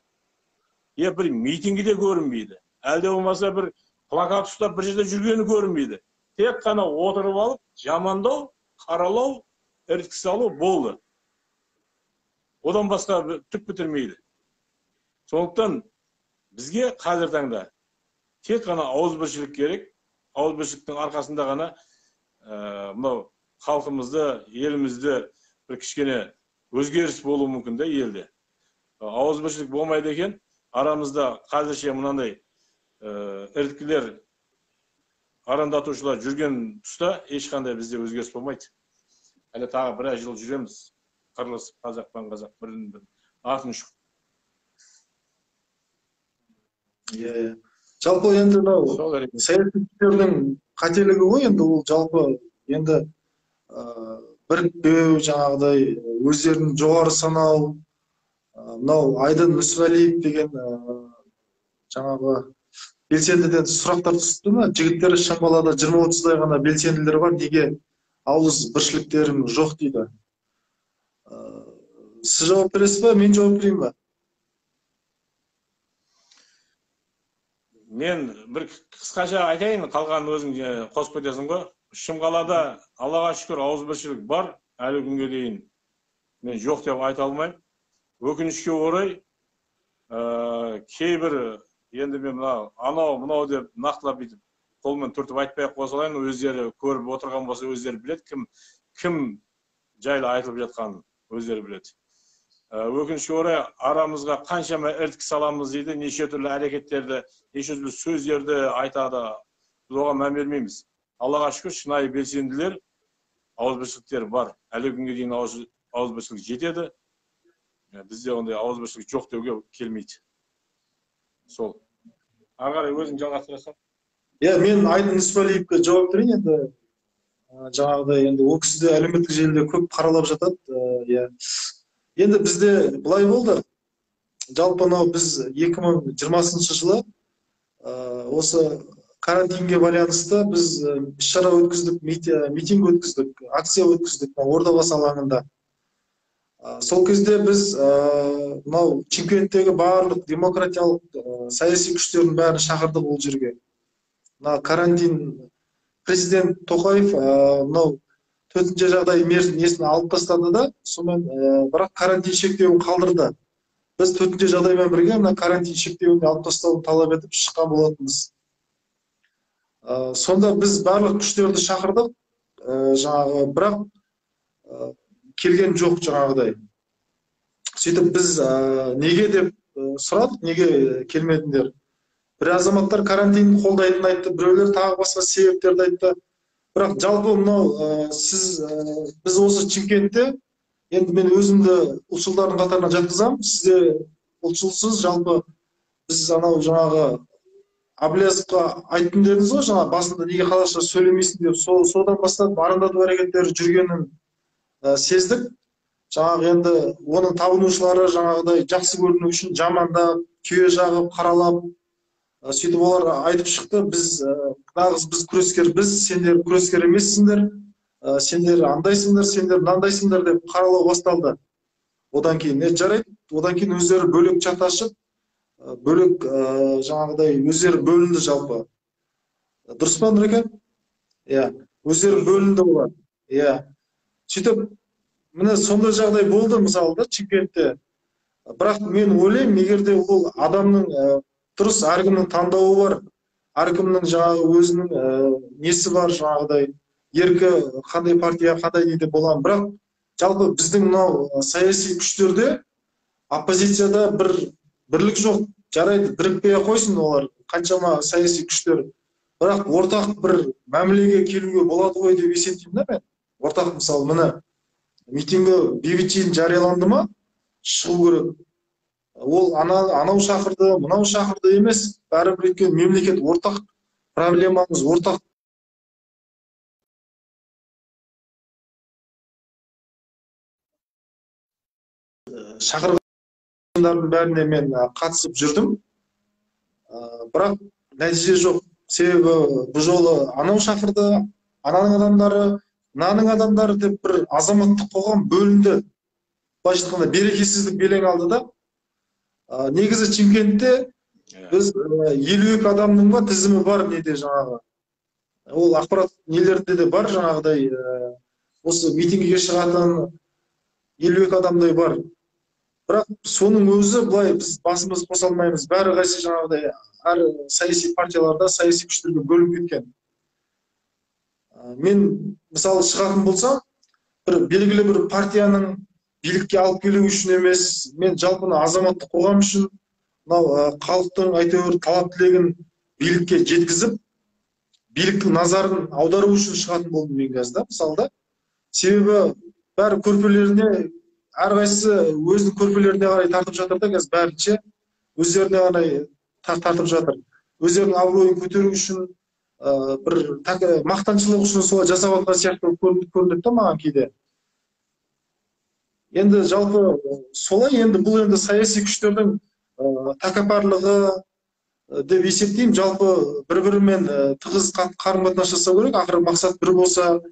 Е, бір митингіде көрінбейді, әлде болмаса бір плакат ұстап бір жерде жүргені көрінбейді. Тек қана отырып алып, жамандау, қаралау, іріткі салу болды. Одан басқа түк бітірмейді. Сондықтан бізге қазір таңда тек қана ауызбіршілік керек. Ауызбіршіліктің арқасында ғана мынау халқымызды, елімізді бір кішкене өзгеріс болуы мүмкін да елде. Ауызбіршілік болмайды екен, арамызда қазірше мынандай іріткілер, арандатушылар жүрген тұста ешқандай бізде өзгеріс болмайды. Әлі тағы біраз жыл жүреміз, қырылысып қазақ пен қазақ бірін бірін артын шұқып. Иә. Жалпы енді мынау саясаткерлердің қателігі ғой енді, ол жалпы енді бірікпеу, жаңағыдай өздерін жоғары санау, мынау Айдын Мүсірәлиев деген жаңағы белсендіден сұрақтар түсті ме? Жігіттері Шымбалада 20-30-дай ғана белсенділер бар, неге ауыз біршіліктерім жоқ дейді. Сіз жауап бересіз бе, мен жауап берейін бе? Мен бір қысқаша айтайын, қалғанын өзің қосып кетесің ғой. Шымқалада Аллаға шүкір ауызбіршілік бар, әлі күнге дейін мен жоқ деп айта алмаймын. Өкінішке орай, кейбір енді мен мына анау мынау деп нақтылап бүйтіп қолмен түртіп айтпай ақ қоя салайын, өздері көріп отырған болса өздері біледі, кім жайлы айтылып жатқанын өздері біледі. Өкінішке орай арамызға қаншама іріткі саламыз дейді, неше түрлі әрекеттерді, неше түрлі сөздерді айтады. Біз оған мән бермейміз. Аллаға шүкір, шынайы белсенділер, ауызбіршіліктер бар. Әлі күнге дейін ауызбіршілік жетеді. Бізде ондай ауызбіршілік жоқ деуге келмейді. Сол. Ары қарай өзің жалғастырасың. Иә, мен Айдын Нүсіпәлиевке жауап берейін енді. Жаңағыдай енді ол кісі де әлеуметтік желіде көп қаралап жатады. Иә. Енді бізде былай болды. Жалпы мынау біз 2020 жылы осы карантинге байланысты біз іс-шара өткіздік, митинг өткіздік, акция өткіздік Ордабасы алаңында. Сол кезде біз мынау Шымкенттегі барлық демократиялық саяси күштердің бәрін шақырдық ол жерге. Мына карантин президент Тоқаев мынау төтенше жағдай несін алып тастады да, сонымен бірақ карантин шектеуін қалдырды. Біз төтенше жағдаймен бірге мына карантин шектеуін алып тастауын талап етіп шыққан болатынбыз. Сонда біз барлық күштерді шақырдық. Жаңағы, бірақ келген жоқ жаңағыдай. Сөйтіп біз неге деп сұрадық, неге келмедіңдер? Бір азаматтар карантинді қолдайтынын айтты, біреулер тағы басқа себептерді айтты. Бірақ жалпы мынау сіз, біз осы Шымкентте, енді мен өзімді ұлтшылдардың қатарына жатқызамын, сіз де ұлтшылсыз, жалпы біз анау жаңағы Әблязовқа айттым дедіңіз ғой, жаңа басында неге қазақша сөйлемейсің деп, содан бастап арандату әрекеттері жүргенін сездік. Жаңағы енді оның табынушылары жаңағыдай жақсы көріну үшін жамандап, күйе жағып, қаралап, сөйтіп олар айтып шықты, біз нағыз біз күрескер, сендер күрескер емессіңдер, сендер андайсыңдар, сендер мынандайсыңдар деп қаралау басталды. Одан кейін жарайды, одан кейін өздері бөлек чат ашып, бөлек жаңағыдай өздері бөлінді жалпы. Дұрыс па, Нұреке? Иә, өздері бөлінді олар. Иә. Сөйтіп міне сондай жағдай болды мысалы да Шымкентте. Бірақ мен ойлаймын, егер де ол адамның дұрыс, әркімнің таңдауы бар, әркімнің жаңағы өзінің несі бар, жаңағыдай еркі, қандай партия, қандай неде боламын. Бірақ жалпы біздің мынау саяси күштерде, оппозицияда бір бірлік жоқ. Жарайды, бірікпей ақ қойсын олар, қаншама саяси күштер. Бірақ ортақ бір мәмілеге келуге болады ғой деп есептеймін да мен. Ортақ мысалы міне митингі бейбітшілік жарияланды ма, шығу керек. Ол анау шақырды, мынау шақырды емес, бәрібір өйткені мемлекет ортақ проблемамыз, ортақ шақырғандардың бәріне мен қатысып жүрдім. Бірақ нәтиже жоқ. Себебі бұл жолы анау шақырды, ананың адамдары, мынаның адамдары деп бір азаматтық қоғам бөлінді. Былайша айтқанда берекесіздік белең алды да. Негізі Шымкентте біз 52 адамның ба тізімі бар неде жаңағы. Ол ақпарат нелерде де бар жаңағыдай, осы митингіге шығатын 52 адамдай бар. Бірақ соның өзі былай біз басымыз қоса алмаймыз. Бәрі қайсы жаңағыдай әр саяси партияларда саяси күштерге бөлініп кеткен. Мен мысалы шығатын болсам, бір белгілі бір партияның билікке алып келу үшін емес, мен жалпы азаматтық қоғам үшін мынау халықтың әйтеуір талап тілегін билікке жеткізіп, биліктің назарын аудару үшін шығатын болдым мен қазір да, мысалы да. Себебі бәрі көрпелеріне, әрқайсысы өзінің көрпелеріне қарай тартып жатыр да, қазір бәрінше өздеріне қарай тартып жатыр. Өздерінің абыройын көтеру үшін, бір мақтаншылық үшін солай жасап жатқан сияқты көрінеді да маған кейде. Енді жалпы солай, енді бұл енді саяси күштердің тәкаппарлығы деп есептеймін. Жалпы бір-бірімен тығыз қарым-қатынас жасау керек. Ақыры мақсат бір болса,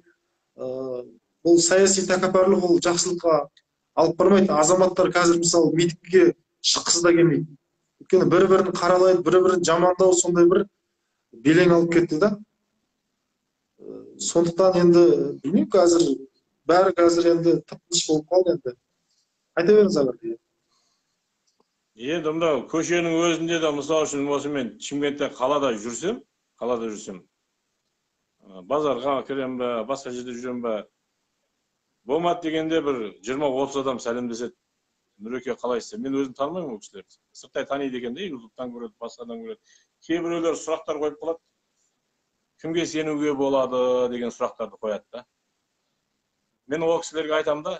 бұл саяси тәкаппарлық ол жақсылыққа алып бармайды. Азаматтар қазір мысалы митингіге шыққысы да келмейді. Өйткені бір-бірін қаралайды, бір-бірін жамандау сондай бір белең алып кетті да. Сондықтан енді білмеймін, қазір бәрі қазір енді тып-тыныш болып қалды енді. Айта беріңіз ағай. Енді мынау көшенің өзінде де мысалы үшін осы мен Шымкентте қалада жүрсем, базарға кіремін бе, басқа жерде жүремін бе, болмады дегенде бір 20-30 адам сәлемдеседі. Нұреке қалайсыз? Мен өзім танымаймын ол кісілерді. Сырттай таниды екен де, ютубтан көреді, басқадан көреді. Кейбіреулер сұрақтар қойып қалады. Кімге сенуге болады деген сұрақтарды қояды да. Мен ол кісілерге айтамын да,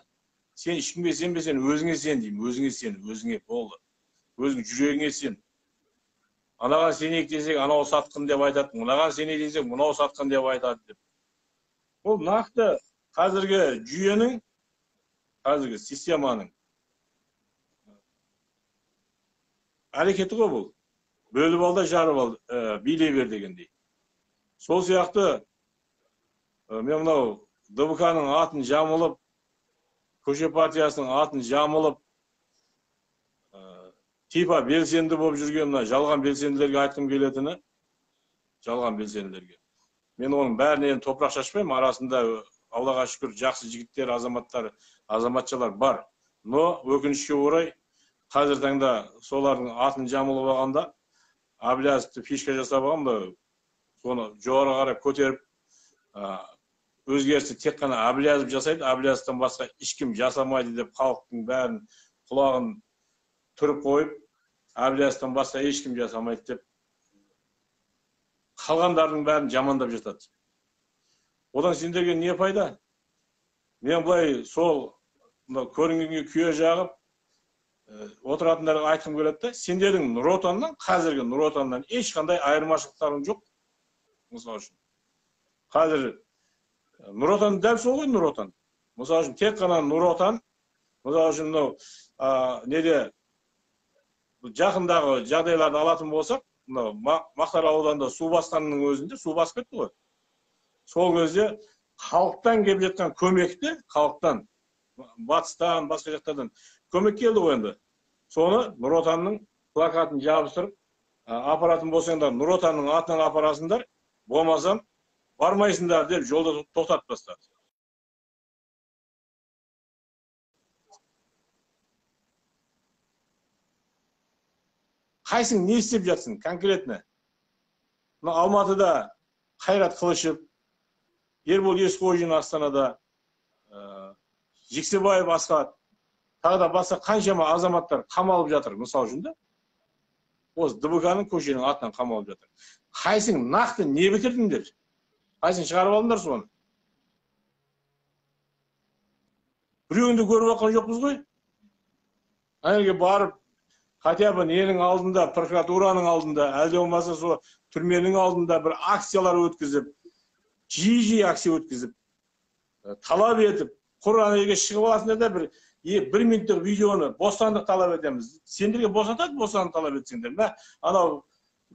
сен ешкімге сенбесең, өзіңе сен деймін, өзіңе сен, өзіңе болды. Өзің жүрегіңе сен. Анаған сенейік десек, анау сатқын деп айтады, мынаған сенейік десек, мынау сатқын деп айтады деп. Ол нақты қазіргі жүйенің, қазіргі системаның әрекеті ғой бұл. Бөліп ал да жарып ал, билей бер дегендей. Сол сияқты мен мынау ДВК-ның атын жамылып, көше партиясының атын жамылып, типа белсенді болып жүрген мына жалған белсенділерге айтқым келетіні, жалған белсенділерге. Мен оның бәріне енді топырақ шашпаймын, арасында Аллаға шүкір жақсы жігіттер, азаматтар, азаматшалар бар. Но өкінішке орай қазір таңда солардың атын жамылып алғанда, Әблязовты фишка жасап алған да, соны жоғары қарай көтеріп, Өзгерісті тек қана Әблязов жасайды, Әблязовтан басқа ешкім жасамайды деп халықтың бәрін құлағын түріп қойып, Әблязовтан басқа ешкім жасамайды деп қалғандардың бәрін жамандап жатады. Одан сендерге не пайда? Мен былай сол көрінгенге күйе жағып отыратындарға айтқым келеді да, сендердің Нұр Отаннан, қазіргі Нұр Отаннан ешқандай айырмашылықтарың жоқ. Мысал үшін, қазір Нұр Отан дәл сол ғой, Нұр Отан. Мысал үшін, тек қана Нұр Отан, мысал үшін, мынау неде жақындағы жағдайларды алатын болсақ, мынау Мақтаарал ауданында су басқанның өзінде су басып кетті ғой. Сол кезде халықтан келіп жатқан көмекті, халықтан, батыстан, басқа жақтардан көмек келді ғой енді. Соны Нұр Отанның плакатын жабыстырып, апаратын болсаңдар, Нұр Отанның атынан апарасыңдар, болмасам бармайсыңдар деп жолда тоқтатып тастады. Қайсың не істеп жатсың конкретно? Мына Алматыда Қайрат Қылышев, Ербол Есқожин Астанада, Жексебаев Асхат, тағы да басқа қаншама азаматтар қамалып жатыр, мысал үшін да. Осы ДБК-ның көшенің атынан қамалып жатыр. Қайсың нақты не бітірдіңдер? Қайсың шығарып алдыңдар соны? Біреуін де көріп жатқан жоқпыз ғой. Ана жерге барып, хотя бы ненің алдында, прокуратураның алдында, әлде болмаса сол түрменің алдында бір акциялар өткізіп, жиі-жиі акция өткізіп, талап етіп, құр ана жерге шығып аласыңдар да бір минуттық видеоны бостандық талап етеміз. Сендерге босатады, бостандық талап етсеңдер. Мә, анау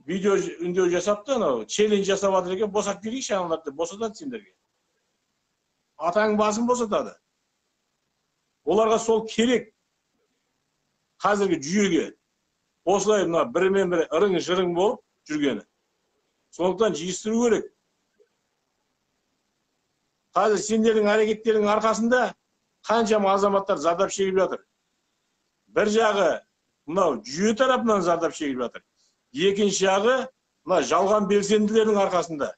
видео үндеу жасапты, анау челлендж жасап жатыр екен, босатып келейікші аналарды деп босатады сендерге. Атаң басын босатады. Оларға сол керек. Қазіргі жүйеге осылай мына бірімен бірі ырың-жырың болып жүргені. Сондықтан жиыстыру керек. Қазір сендердің әрекеттеріңнің арқасында қаншама азаматтар зардап шегіп жатыр. Бір жағы мынау жүйе тарапынан зардап шегіп жатыр. Екінші жағы мына жалған белсенділердің арқасында.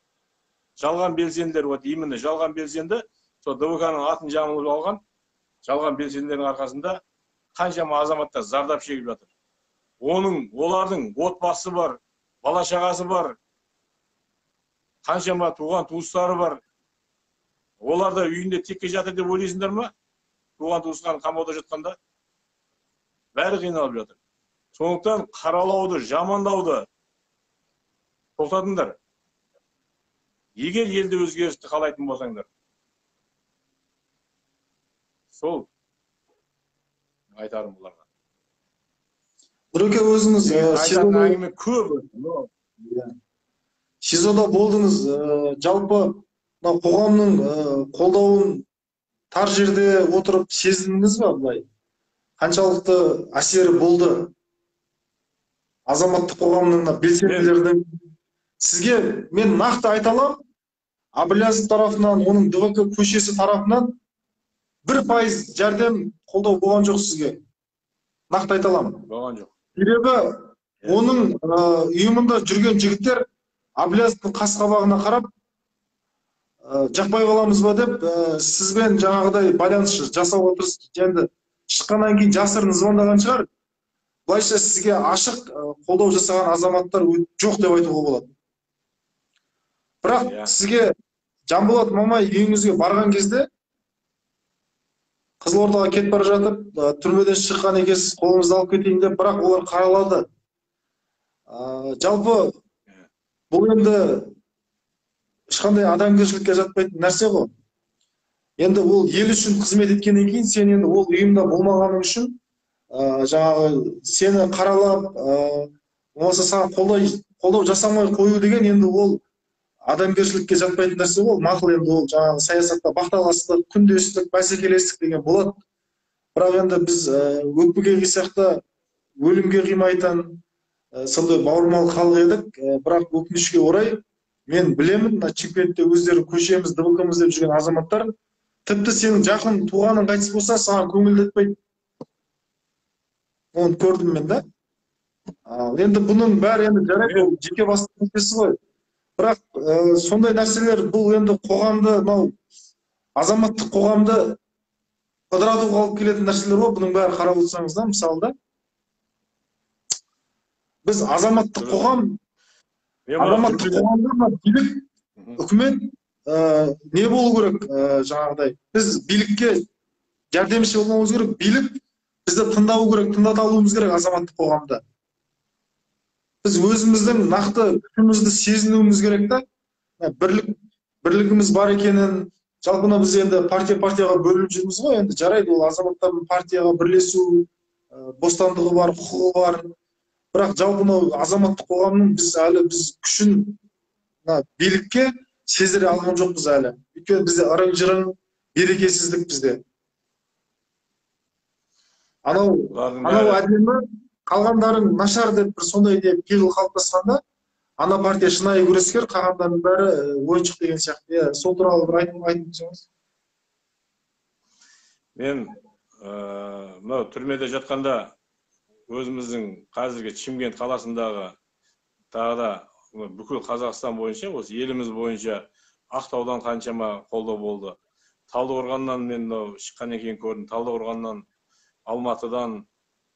Жалған белсенділер, вот именно жалған белсенді, сол ДВК-ның атын жамылып алған жалған белсенділердің арқасында қаншама азаматтар зардап шегіп жатыр. Олардың отбасы бар, бала шағасы бар, қаншама туған туыстары бар. Олар да үйінде текке жатыр деп ойлайсыңдар ма? Туған туысқан қамауда жатқанда бәрі қиналып жатыр. Сондықтан қаралауды, жамандауды тоқтатыңдар. Егер елде өзгерісті қалайтын болсаңдар. Сол айтарым бұларға. Нұреке, өзіңіз айтатын әңгіме көп. СИЗО-да болдыңыз. Жалпы мына қоғамның қолдауын тар жерде отырып сезіндіңіз ба былай? Қаншалықты әсері болды азаматтық қоғамның белсенділердің? Сізге мен нақты айта аламын, Әблязов тарапынан, оның ДВК көшесі тарапынан 1% жәрдем қолдау болған жоқ сізге. Нақты айта аламын. Болған жоқ. Себебі оның ұйымында жүрген жігіттер Әблязовтың қас қабағына қарап, жақпай қаламыз ба деп, сізбен жаңағыдай байланыс жасауға тырысты. Енді шыққаннан кейін жасырын звондаған шығар. Былайша сізге ашық қолдау жасаған азаматтар жоқ деп айтуға болады. Бірақ сізге Жанболат Мамай үйіңізге барған кезде Қызылордаға кетіп бара жатып, түрмеден шыққан екенсіз, қолыңызды алып кетейін деп, бірақ олар қаралады. Жалпы бұл енді ешқандай адамгершілікке жатпайтын нәрсе ғой. Енді ол ел үшін қызмет еткеннен кейін сен енді ол ұйымда болмағаның үшін жаңағы сені қаралап, болмаса саған қолдау жасамай қою деген енді ол адамгершілікке жатпайтын нәрсе ғой. Мақұл, енді ол жаңағы саясатта бақталастық, күндестік, бәсекелестік деген болады. Бірақ енді біз өкпеге қисақ та өлімге қимайтын сондай бауырмал халық едік. Бірақ өкінішке орай мен білемін, мына Шымкентте өздері көшеміз, ДВК-мыз деп жүрген азаматтар тіпті сенің жақын туғаның қайтыс болса саған көңілдетпейді. Оны көрдім мен да. Енді бұның бәрі енді жарайды, ол жеке бастың мәселесі ғой. Бірақ сондай нәрселер бұл енді қоғамды, мынау азаматтық қоғамды ыдыратуға алып келетін нәрселер ғой, бұның бәрі қарап отырсаңыз да, мысалы да. Біз азаматтық қоғам, азаматтық қоғамда билік, үкімет не болу керек, жаңағыдай. Біз билікке жәрдемші болмауымыз керек, билік бізді тыңдау керек, тыңдата алуымыз керек азаматтық қоғамда. Біз өзіміздің нақты күшімізді сезінуіміз керек та, бірлігіміз бар екенін. Жалпы біз енді партия-партияға бөлініп жүрміз ғой, енді жарайды, ол азаматтардың партияға бірлесу бостандығы бар, құқығы бар. Бірақ жалпы мынау азаматтық қоғамның біз әлі біз күшін билікке сездіре алған жоқпыз әлі. Өйткені бізде ырың-жырың, берекесіздік бізде. Анау әдемі, қалғандарың нашар деп бір сондай деп пиғыл қалыптасқанда, ана партия шынайы күрескер, қалғандарының бәрі ойыншық деген сияқты. Иә, сол туралы бір айтып өтсеңіз. Мен мынау түрмеде жатқанда өзіміздің қазіргі Шымкент қаласындағы, тағы да бүкіл Қазақстан бойынша, осы еліміз бойынша Ақтаудан қаншама қолдау болды. Талдықорғаннан мен мынау шыққаннан кейін көрдім, Талдықорғаннан, Алматыдан,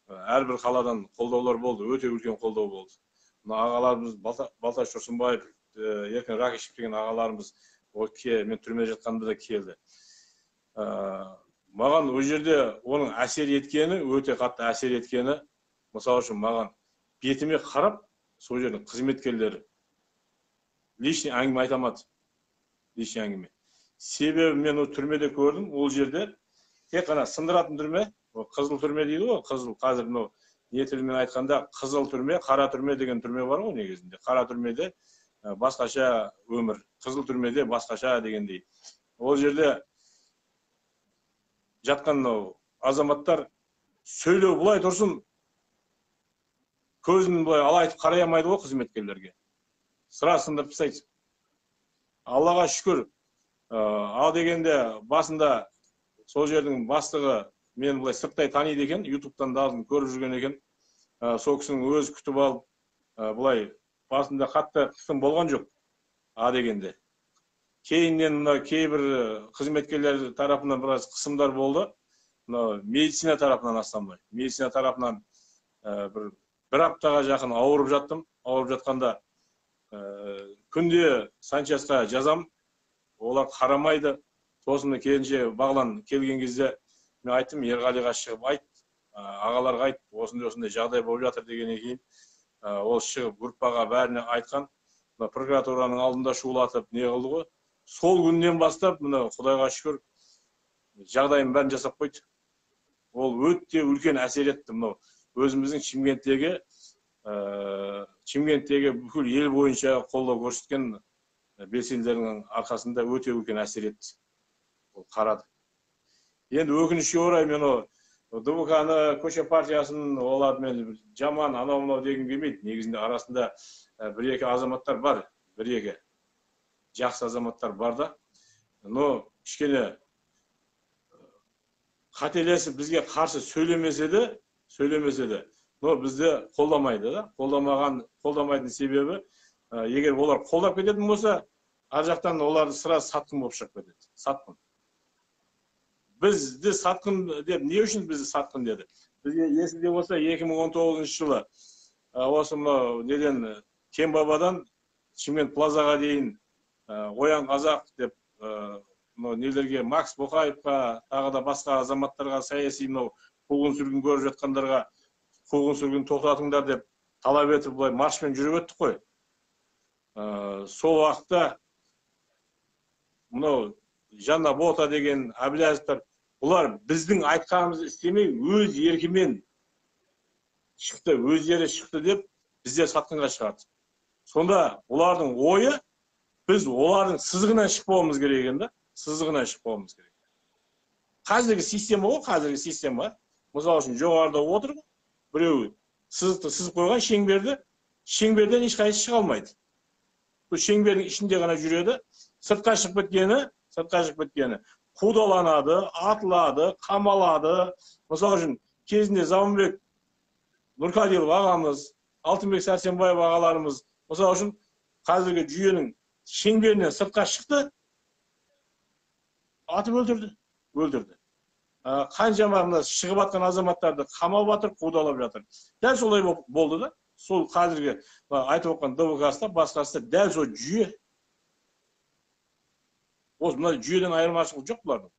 әрбір қаладан қолдаулар болды, өте үлкен қолдау болды. Мына ағаларымыз Балташ Тұрсынбаев, Еркін Ракишев деген ағаларымыз, мен түрмеде жатқанда да келді. Маған ол жерде оның әсер еткені, өте қатты әсер еткені, мысалы үшін маған бетіме қарап, сол жердің қызметкерлері лишний әңгіме айта алмады. Лишний әңгіме. Себебі мен ол түрмеде көрдім, ол жерде тек қана сындыратын түрме, қызыл түрме дейді ғой, қызыл, қазір мынау не тілмен айтқанда қызыл түрме, қара түрме деген түрме бар ғой негізінде. Қара түрмеде басқаша өмір, қызыл түрмеде басқаша дегендей. Ол жерде жатқан мынау азаматтар сөйлеу былай тұрсын, көзін былай алайтып қарай алмайды ғой қызметкерлерге. Сыра сындырып тастайды. Аллаға шүкір, ал дегенде басында сол жердің бастығы мен былай сырттай таниды екен, ютубтан да алдын көріп жүрген екен. Сол кісінің өзі күтіп алып, былай басында қатты қысым болған жоқ, а дегенде. Кейіннен мына кейбір қызметкерлер тарапынан біраз қысымдар болды. Мына медицина тарапынан основной. Медицина тарапынан бір аптаға жақын ауырып жаттым. Ауырып жатқанда күнде санчасқа жазам, олар қарамайды. Сосын келінше Бағлан келген кезде мен айттым, Ерғалиға шығып айт, ағаларға айт, осындай-осындай жағдай болып жатыр дегеннен кейін ол шығып группаға бәріне айтқан, прокуратураның алдында шулатып не қылды ғой. Сол күннен бастап мына Құдайға шүкір жағдайын бәрін жасап қойды. Ол өте үлкен әсер етті мынау өзіміздің Шымкенттегі бүкіл ел бойынша қолдау көрсеткен белсенділердің арқасында өте үлкен әсер етті. Ол қарады. Енді өкінішке орай мен о ДВК-ны, көше партиясын олар мен жаман анау мынау дегім келмейді. Негізінде арасында бір-екі азаматтар бар, бір-екі жақсы азаматтар бар да. Но кішкене қателесіп бізге қарсы сөйлемесе де, но бізді қолдамайды да. Қолдамайтын себебі, егер олар қолдап кететін болса, ар жақтан олар сразу сатқын болып шығып кетеді. Сатқын. Бізді сатқын деп, не үшін бізді сатқын деді? Бізге есіңде болса, 2019 жылы осы мынау неден Кенбабадан Шымкент Плазаға дейін Оян Қазақ деп мынау нелерге, Макс Боқаевқа, тағы да басқа азаматтарға, саяси мынау қуғын сүргін көріп жатқандарға қуғын сүргін тоқтатыңдар деп талап етіп былай маршпен жүріп өттік қой. Сол уақытта мынау Жанна Бота деген Әблязовтар, бұлар біздің айтқанымызды істемей өз еркімен шықты, өздері шықты деп біздер сатқынға шығарды. Сонда олардың ойы, біз олардың сызығынан шықпауымыз керек екен да, сызығынан шықпауымыз керек. Қазіргі система ғой, қазіргі система. Мысалы үшін жоғарыда отыр, біреу сызықты сызып қойған шеңберді, шеңберден ешқайсысы шыға алмайды. Бұл шеңбердің ішінде ғана жүреді, сыртқа шығып кеткені қудаланады, атылады, қамалады. Мысалы үшін кезінде Заманбек Нұрқадилов ағамыз, Алтынбек Сәрсенбаев ағаларымыз, мысалы үшін Қазіргі жүйенің шеңберінен сыртқа шықты, атып өлтірді, өлтірді. Қаншама мына шығып жатқан азаматтарды қамап жатыр, қудалап жатыр. Дәл солай болды да. Сол қазіргі айтып отқан ДВК-сы да, басқасы да дәл сол жүйе. Осы мына жүйеден айырмашылық жоқ бұлардың.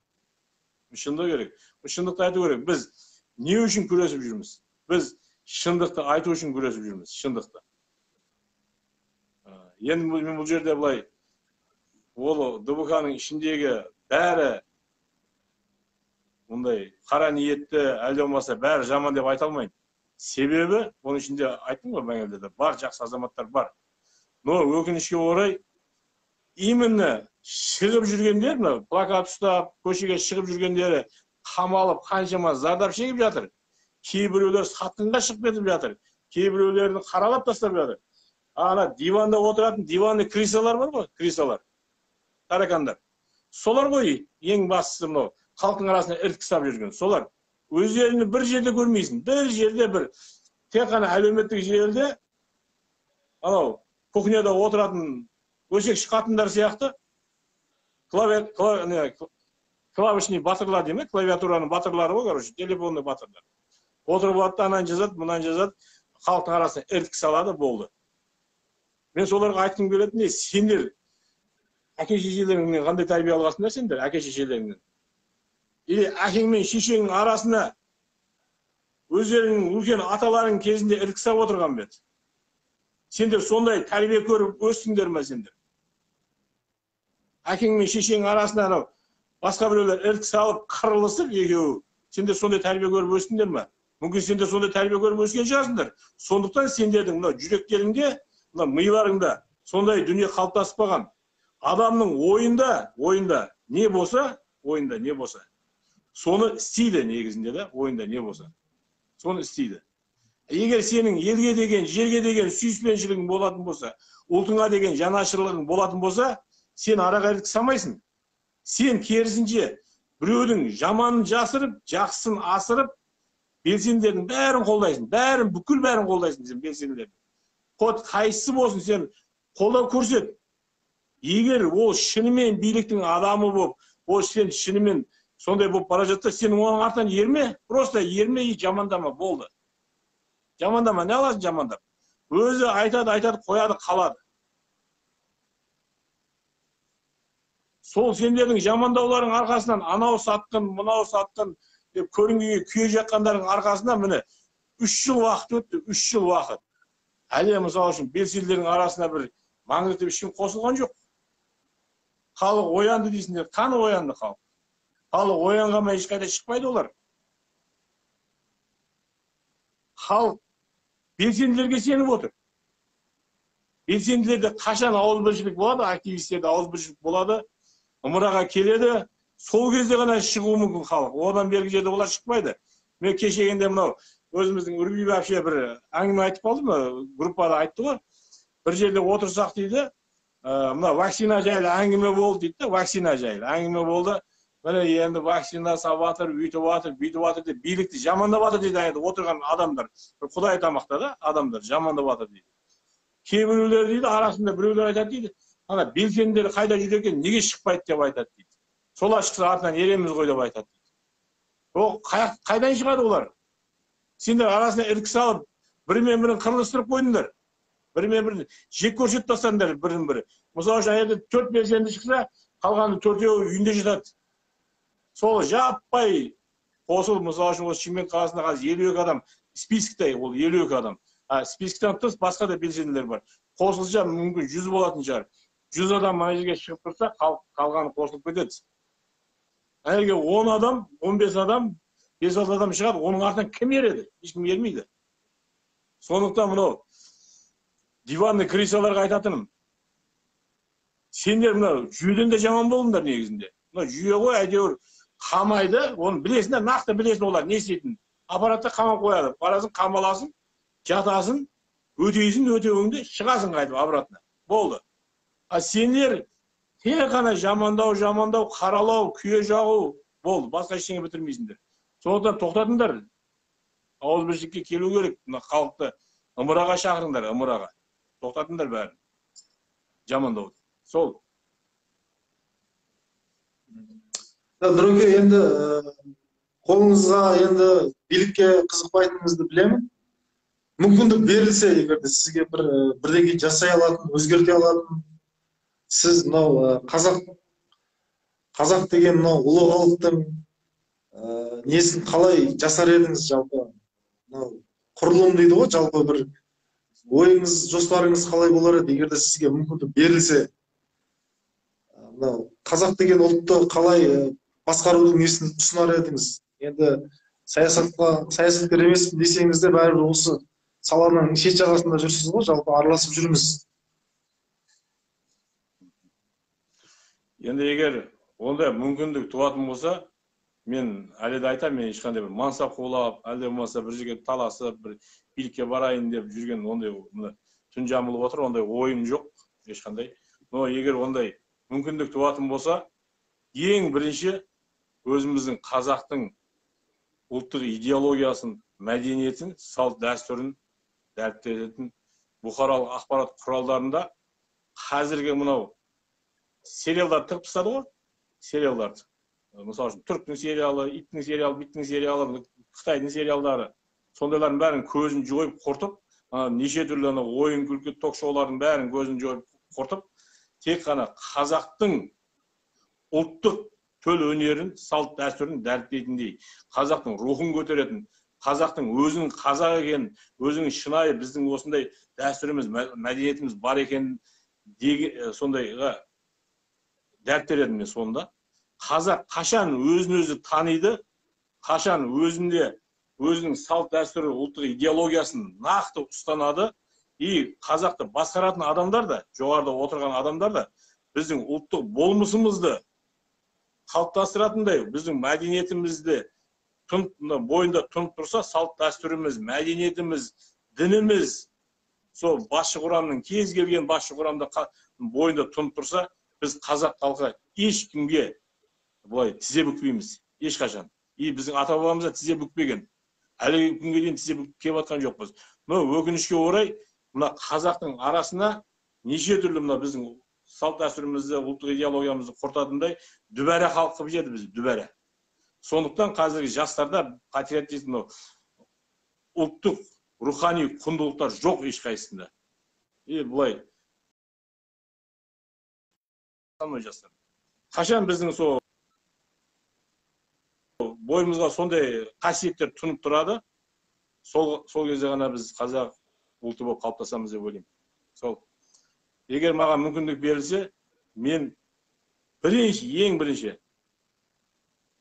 Шындық керек. Шындықты айту керек. Біз не үшін күресіп жүрміз? Біз шындықты айту үшін күресіп жүрміз, шындықты. Енді мен бұл жерде былай, ол ДВК-ның ішіндегі бәрі мұндай қара ниетті, әлде болмаса бәрі жаман деп айта алмаймын. Себебі оның ішінде айттым ғой, мәңгелде де бар жақсы азаматтар бар. Но өкінішке орай именно шығып жүргендер, мына плакат ұстап, көшеге шығып жүргендері қамалып, қаншама зардап шегіп жатыр. Кейбіреулер сатқынға шығып кетіп жатыр. Кейбіреулерін қаралап тастап жатыр. Ана диванда отыратын диванный крисалар бар ғой, крисалар, таракандар. Солар ғой ең бастысы мынау халықтың арасына іріткі салып жүрген. Солар өздерін бір жерде көрмейсің, бір жерде бір тек қана әлеуметтік желіде анау кухняда отыратын өсекші қатындар сияқты клавишный батырлар деймін, клавиатураның батырлары ғой, короче, телефонный батырлар. Отырып алады да, ананы жазады, мынаны жазады, халықтың арасына іріткі салады, болды. Мен соларға айтқым келетін не, сендер әке шешелеріңнен қандай тәрбие алғансыңдар сендер, әке шешелеріңнен? Или әкең мен шешеңнің арасына өздеріңнің үлкен аталарың кезінде іріткі салып отырған бе еді? Сендер сондай тәрбие көріп өстіңдер ме сендер? Әкең мен шешеңнің арасына анау басқа біреулер іріткі салып қырылысып екеуі, сендер сондай тәрбие көріп өстіңдер ме? Мүмкін сендер сондай тәрбие көріп өскен шығарсыңдар. Сондықтан сендердің мынау жүректеріңде, мына миларыңда сондай дүние қалыптаспаған. Адамның ойында не болса, ойында не болса, соны істейді негізінде да, ойында не болса, соны істейді. Егер сенің елге деген, жерге деген сүйіспеншілігің болатын болса, ұлтыңа деген жанашырлығың болатын болса, сен араға іріткі салмайсың. Сен керісінше біреудің жаманын жасырып, жақсысын асырып, белсенділердің бәрін қолдайсың, бәрін, бүкіл бәрін қолдайсың сен белсенділерді. Қот қайсысы болсын сен қолдау көрсет. Егер ол шынымен биліктің адамы болып, ол сен шынымен сондай болып бара жатса, сен оның артынан ерме, просто ерме и жамандама, болды. Жамандама, не аласың жамандап? Өзі айтады, айтады, қояды, қалады. Сол сендердің жамандауларың арқасынан анау сатқын, мынау сатқын деп көрінгенге күйе жаққандардың арқасынан міне 3 жыл уақыт өтті, 3 жыл уақыт. Әлі мысалы үшін белсенділердің арасына бір маңызды ешкім қосылған жоқ. Халық оянды дейсіңдер, қаны оянды халық. Халық оянғанмен ешқайда шықпайды олар. Халық белсенділерге сеніп отыр. Белсенділерде қашан ауызбіршілік болады, активистерде ауызбіршілік болады, ымыраға келеді, сол кезде ғана шығуы мүмкін халық. Одан бергі жерде олар шықпайды. Мен кешегенде мынау өзіміздің Үрбиев әпше бір әңгіме айтып қалдым, группада айтты ғой. Бір жерде отырсақ дейді, мына вакцина жайлы әңгіме болды дейді, вакцина жайлы әңгіме болды. Міне енді вакцина салып жатыр, үйтіп жатыр, бүйтіп жатыр деп билікті жамандап жатыр дейді енді отырған адамдар. Бір құдай тамақта да адамдар жамандап жатыр дейді. Кейбіреулер дейді, арасында біреулер айтады дейді, ана белсенділер қайда жүр екен, неге шықпайды деп айтады дейді. Солар шықса артынан ереміз ғой деп айтады дейді. Ол қайдан шығады олар? Сендер арасына іріткі салып, бірімен бірін қырылыстырып қойдыңдар. Бірімен бірін жек көрсетіп тастадыңдар бірін бірі. Мысалы үшін ана жерде 4 белсенді шықса, қалғаны 4-еуі үйінде жатады. Сол жаппай қосылып, мысалы үшін осы Шымкент қаласында қазір 52 адам спискте, ол 52 адам. Списктен тыс басқа да белсенділер бар. Қосылса мүмкін 100 болатын шығар. 100 адам ана жерге шығып тұрса, қалғаны қосылып кетеді. Ана жерге 10 адам, 15 адам, 5-6 адам шығады, оның артынан кім ереді? Ешкім ермейді. Сондықтан мынау диванный крисаларға айтатыным, сендер мынау жүйеден де жаман болдыңдар негізінде. Мынау жүйе ғой, әйтеуір қамайды, оны білесің де, нақты білесің олар не істейтінін. Аппаратта қамап қояды. Барасың, қамаласың, жатасың, өтейсің, өтеуіңді, шығасың қайтып обратно. Болды. А сендер тек қана жамандау, жамандау, қаралау, күйе жағу болды. Басқа ештеңе бітірмейсіңдер. Сондықтан тоқтатыңдар. Ауызбіршілікке келу керек. Мына халықты ымыраға шақырыңдар, ымыраға. Тоқтатыңдар бәрін. Жамандау. Сол. Нұреке, енді қолыңызға енді билікке қызықпайтыныңызды білемін. Мүмкіндік берілсе, егер де сізге бір бірдеңе жасай алатын, өзгерте алатын, сіз мынау қазақ деген мынау ұлы халықтың несін қалай жасар едіңіз жалпы? Мынау құрылым дейді ғой, жалпы бір ойыңыз, жоспарыңыз қалай болар еді, егер де сізге мүмкіндік берілсе? Мынау қазақ деген ұлтты қалай басқарудың несін ұсынар едіңіз? Енді саясаткер емеспін десеңіз де, бәрібір осы саланың шет жағасында жүрсіз ғой, жалпы араласып жүрміз. Енді егер ондай мүмкіндік туатын болса, мен әлі де айтамын, мен ешқандай бір мансап қуалап, әлде болмаса бір жерге таласып, бір билікке барайын деп жүрген ондай түн жамылып отыр, ондай ойым жоқ ешқандай. Но егер ондай мүмкіндік туатын болса, ең бірінші өзіміздің қазақтың ұлттық идеологиясын, мәдениетін, салт дәстүрін дәріптететін бұқаралық ақпарат құралдарында қазіргі мынау сериалдар тығып тастады ғой, сериалдарды. Мысалы үшін түріктің сериалы, иттің сериалы, биттің сериалы, қытайдың сериалдары, сондайлардың бәрін көзін жойып құртып, неше түрлі ойын күлкі ток шоулардың бәрін көзін жойып құртып, тек қана қазақтың ұлттық төл өнерін, салт дәстүрін дәріптейтіндей, қазақтың рухын көтеретін, қазақтың өзінің қазақ екенін, өзінің шынайы біздің осындай дәстүріміз, мәдениетіміз бар екенін сондайға дәріптер едім мен сонда. Қазақ қашан өзін өзі таниды, қашан өзінде өзінің салт дәстүрі, ұлттық идеологиясын нақты ұстанады, и қазақты басқаратын адамдар да, жоғарыда отырған адамдар да біздің ұлттық болмысымызды қалыптастыратындай, біздің мәдениетімізді бойында тұнып тұрса, салт дәстүріміз, мәдениетіміз, дініміз, сол басшы құрамның, кез келген басшы құрамда бойында тұнып тұрса, біз қазақ халқы ешкімге былай тізе бүкпейміз, ешқашан. И біздің ата-бабамыз да тізе бүкпеген. Әлі күнге дейін тізе бүкіп келіп жатқан жоқпыз. Но өкінішке орай, мына қазақтың арасына неше түрлі мына біздің салт дәстүрімізді, ұлттық идеологиямызды құртатындай дүбәрә халық қылып жеді бізді, дүбәрә. Сондықтан қазіргі жастарда патриотизм, ұлттық рухани құндылықтар жоқ ешқайсысында. И былай жастар. Қашан біздің сол бойымызға сондай қасиеттер тұнып тұрады, сол кезде ғана біз қазақ ұлты болып қалыптасамыз деп ойлаймын. Сол. Егер маған мүмкіндік берілсе, мен бірінші, ең бірінші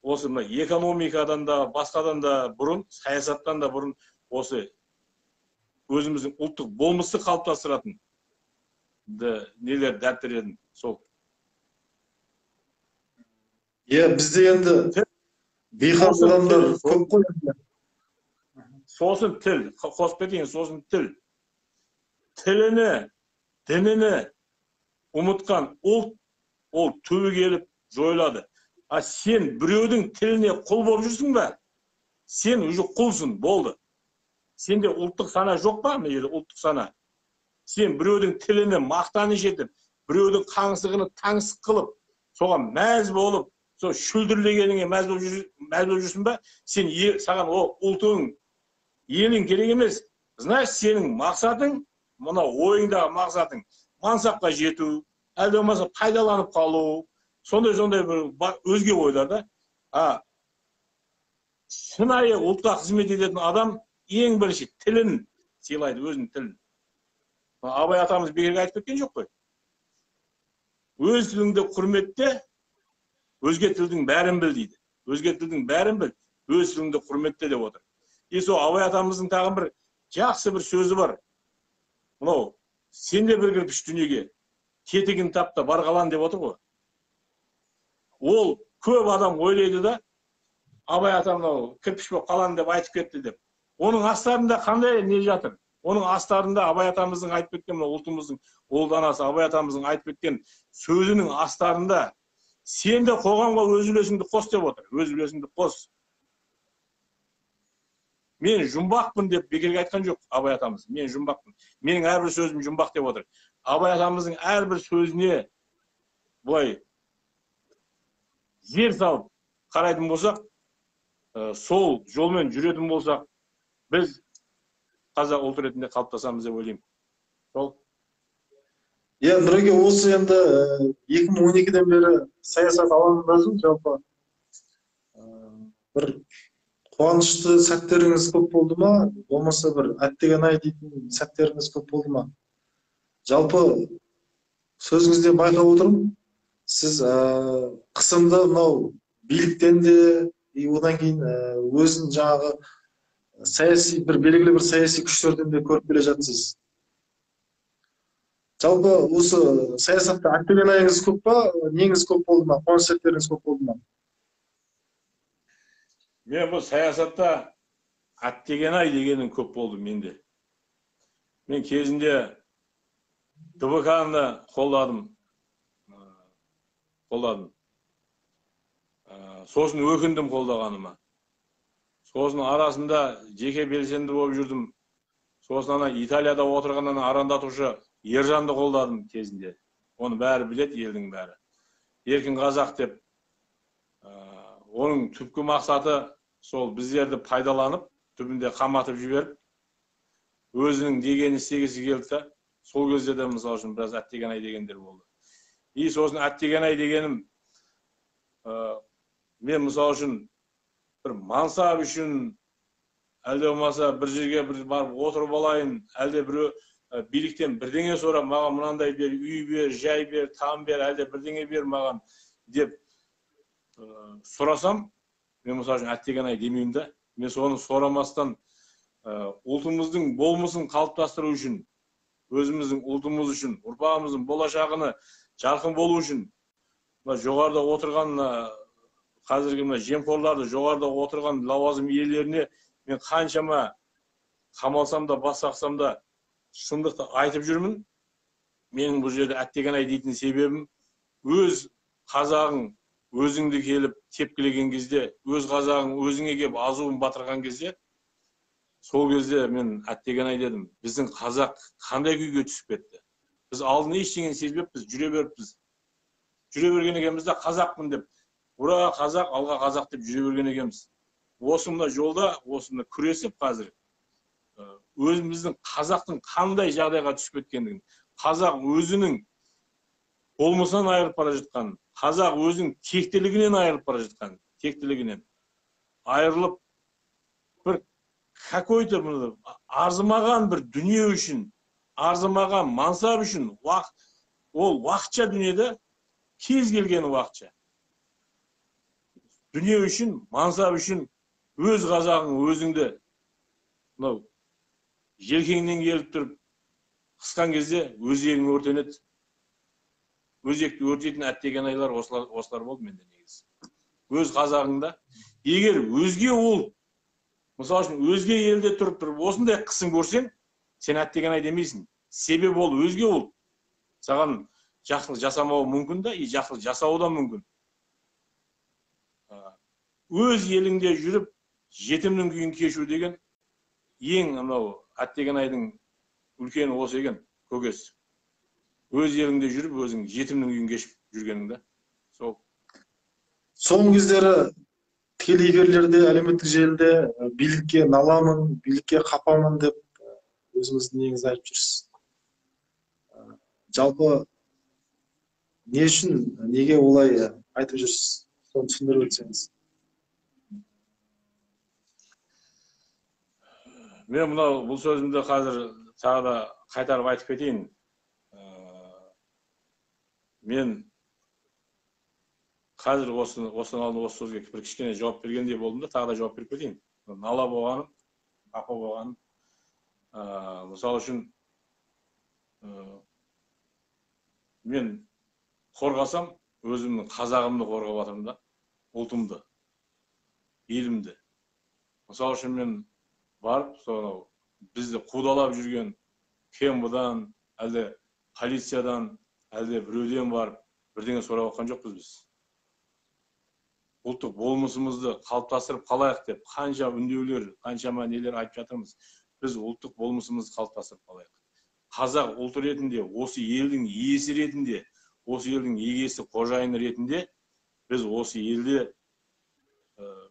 осы мына экономикадан да, басқадан да бұрын, саясаттан да бұрын осы өзіміздің ұлттық болмысты қалыптастыратын нелер дәріптер едім. Сол. Иә, бізде енді бейқам адамдар көп қой. Сосын тіл, қосып кетейін, сосын тіл. Тіліні, дініні ұмытқан ұлт, ол түбі келіп жойылады. А сен біреудің тіліне құл болып жүрсің бе? Сен уже құлсың, болды. Сенде ұлттық сана жоқ па? Мына жерде ұлттық сана. Сен біреудің тіліні мақтаныш етіп, біреудің қаңсығını таңсық қылып, соған мәз болып, сол шүлдірлегеніңе мәз болып жүрсің бе? Сен саған ол ұлтың, елің керек емес. Значит, сенің мақсатың, мына ойыңдағы мақсатың мансапқа жету, әлде болмаса пайдаланып қалу, сондай-сондай бір өзге ойлар да. А шынайы ұлтқа қызмет ететін адам ең бірінші тілін сыйлайды, өзінің тілін. Абай атамыз бекерге айтып кеткен жоқ қой. Өз тіліңді құрметте, өзге тілдің бәрін біл дейді. Өзге тілдің бәрін біл, өз тіліңді құрметте деп отыр. И сол Абай атамыздың тағы бір жақсы бір сөзі бар. Мынау, сен де бір кірпіш дүниеге, кетігін тап та бар қалан деп отыр ғой. Ол көп адам ойлайды да, Абай атам мынау кірпіш болып қалан деп айтып кетті деп. Оның астарында қандай не жатыр? Оның астарында Абай атамыздың айтып кеткен, мына ұлтымыздың ұлы данасы Абай атамыздың айтып кеткен сөзінің астарында сен де қоғамға өз үлесіңді қос деп отыр. Өз үлесіңді қос. Мен жұмбақпын деп бекерге айтқан жоқ Абай атамыз. Мен жұмбақпын. Менің әрбір сөзім жұмбақ деп отыр. Абай атамыздың әрбір сөзіне былай зер салып қарайтын болсақ, сол жолмен жүретін болсақ, біз қазақ ұлт ретінде қалыптасамыз деп ойлаймын. Сол. Иә, Нұреке, осы енді 2012-ден бері саясат алаңындасың, жалпы бір қуанышты сәттеріңіз көп болды ма, болмаса бір әттеген-ай дейтін сәттеріңіз көп болды ма? Жалпы сөзіңізден байқап отырмын, сіз қысымды мынау биліктен де, одан кейін өзін жаңағы саяси бір белгілі бір саяси күштерден де көріп келе жатсыз. Жалпы осы саясатта әттеген-айыңыз көп па, неңіз көп болды ма, қуаныш сәттеріңіз көп болды ма? Мен бұл саясатта әттеген-ай дегенім көп болды менде. Мен кезінде ДВК-ны қолдадым. Сосын өкіндім қолдағаныма. Сосын арасында жеке белсенді болып жүрдім. Сосын ана Италияда отырған ана арандатушы Ержанды қолдадым кезінде. Оны бәрі біледі, елдің бәрі. Еркін қазақ деп. Оның түпкі мақсаты сол біздерді пайдаланып, түбінде қаматып жіберіп, өзінің дегенін істегісі келді да. Сол кезде де мысал үшін біраз әттеген-ай дегендер болды. И сосын әттеген-ай дегенім, мен мысал үшін бір мансап үшін, әлде болмаса бір жерге бір барып отырып алайын, әлде біреу биліктен бірдеңе сұрап, маған мынандай бер, үй бер, жай бер, там бер, әлде бірдеңе бер маған деп сұрасам, мен мысал үшін әттеген-ай демеймін да. Мен соны сұрамастан ұлтымыздың болмысын қалыптастыру үшін, өзіміздің ұлтымыз үшін, ұрпағымыздың болашағыны жарқын болу үшін, мына жоғарыда отырған қазіргі мына жемқорларды, жоғарыда отырған лауазым иелеріне мен қаншама қамалсам да, бас қақсам да шындықты айтып жүрмін. Менің бұл жерде әттеген-ай дейтін себебім, өз қазағың өзіңді келіп тепкілеген кезде, өз қазағың өзіңе келіп азуын батырған кезде, сол кезде мен әттеген-ай дедім. Біздің қазақ қандай күйге түсіп кетті? Біз алдын ештеңені сезбеппіз, жүре беріппіз. Жүре берген екенбіз де қазақпын деп, ура қазақ, алға қазақ деп жүре берген екенбіз. Осы мына жолда, осы мына күресіп қазір өзіміздің қазақтың қандай жағдайға түсіп кеткендігін, қазақ өзінің болмысынан айырылып бара жатқанын, қазақ өзінің тектілігінен айырылып бара жатқанын, тектілігінен айырылып бір какой-то арзымаған бір дүние үшін, арзымаған мансап үшін, ол уақытша дүниеде, кез келген уақытша дүние үшін, мансап үшін өз қазағың өзіңді мынау желкеңнен келіп тұрып қысқан кезде өзегің өртенеді. Өзекті өртейтін әттеген айлар осылар болды менде негізі. Өз қазағыңда егер өзге ұлт, мысал үшін өзге елде тұрып тұрып осындай қысым көрсең, сен әттеген ай демейсің. Себебі ол өзге ұлт саған жақсылық жасамауы мүмкін да, и жақсылық жасауы да мүмкін. Өз еліңде жүріп жетімнің күйін кешу деген ең мынау әттеген айдың үлкені осы екен, көкесі. Өз еліңде жүріп өзің жетімнің күйін кешіп жүргенің да. Сол. Соңғы кездері тікелей эфирлерде, әлеуметтік желіде билікке наламын, билікке қапамын деп өзіңіздің неңізді айтып жүрсіз. Жалпы не үшін, неге олай айтып жүрсіз? Соны түсіндіріп өтсеңіз. Мен мынау бұл сөзімді қазір тағы да қайтарып айтып кетейін. Мен қазір осының алдында осы сөзге бір кішкене жауап бергендей болдым да, тағы да жауап беріп кетейін. Нала болғаным, қапа болғаным, мысал үшін мен қорғасам, өзімнің қазағымды қорғап жатырмын да, ұлтымды, елімді. Мысал үшін мен барып, сонау бізді қудалап жүрген КМБ-дан, әлде полициядан, әлде біреуден барып бірдеңе сұрап жатқан жоқпыз біз. Ұлттық болмысымызды қалыптастырып қалайық деп қанша үндеулер, қаншама нелер айтып жатырмыз. Біз ұлттық болмысымызды қалыптастырып қалайық. Қазақ ұлты ретінде, осы елдің иесі ретінде, осы елдің егесі, қожайыны ретінде біз осы елде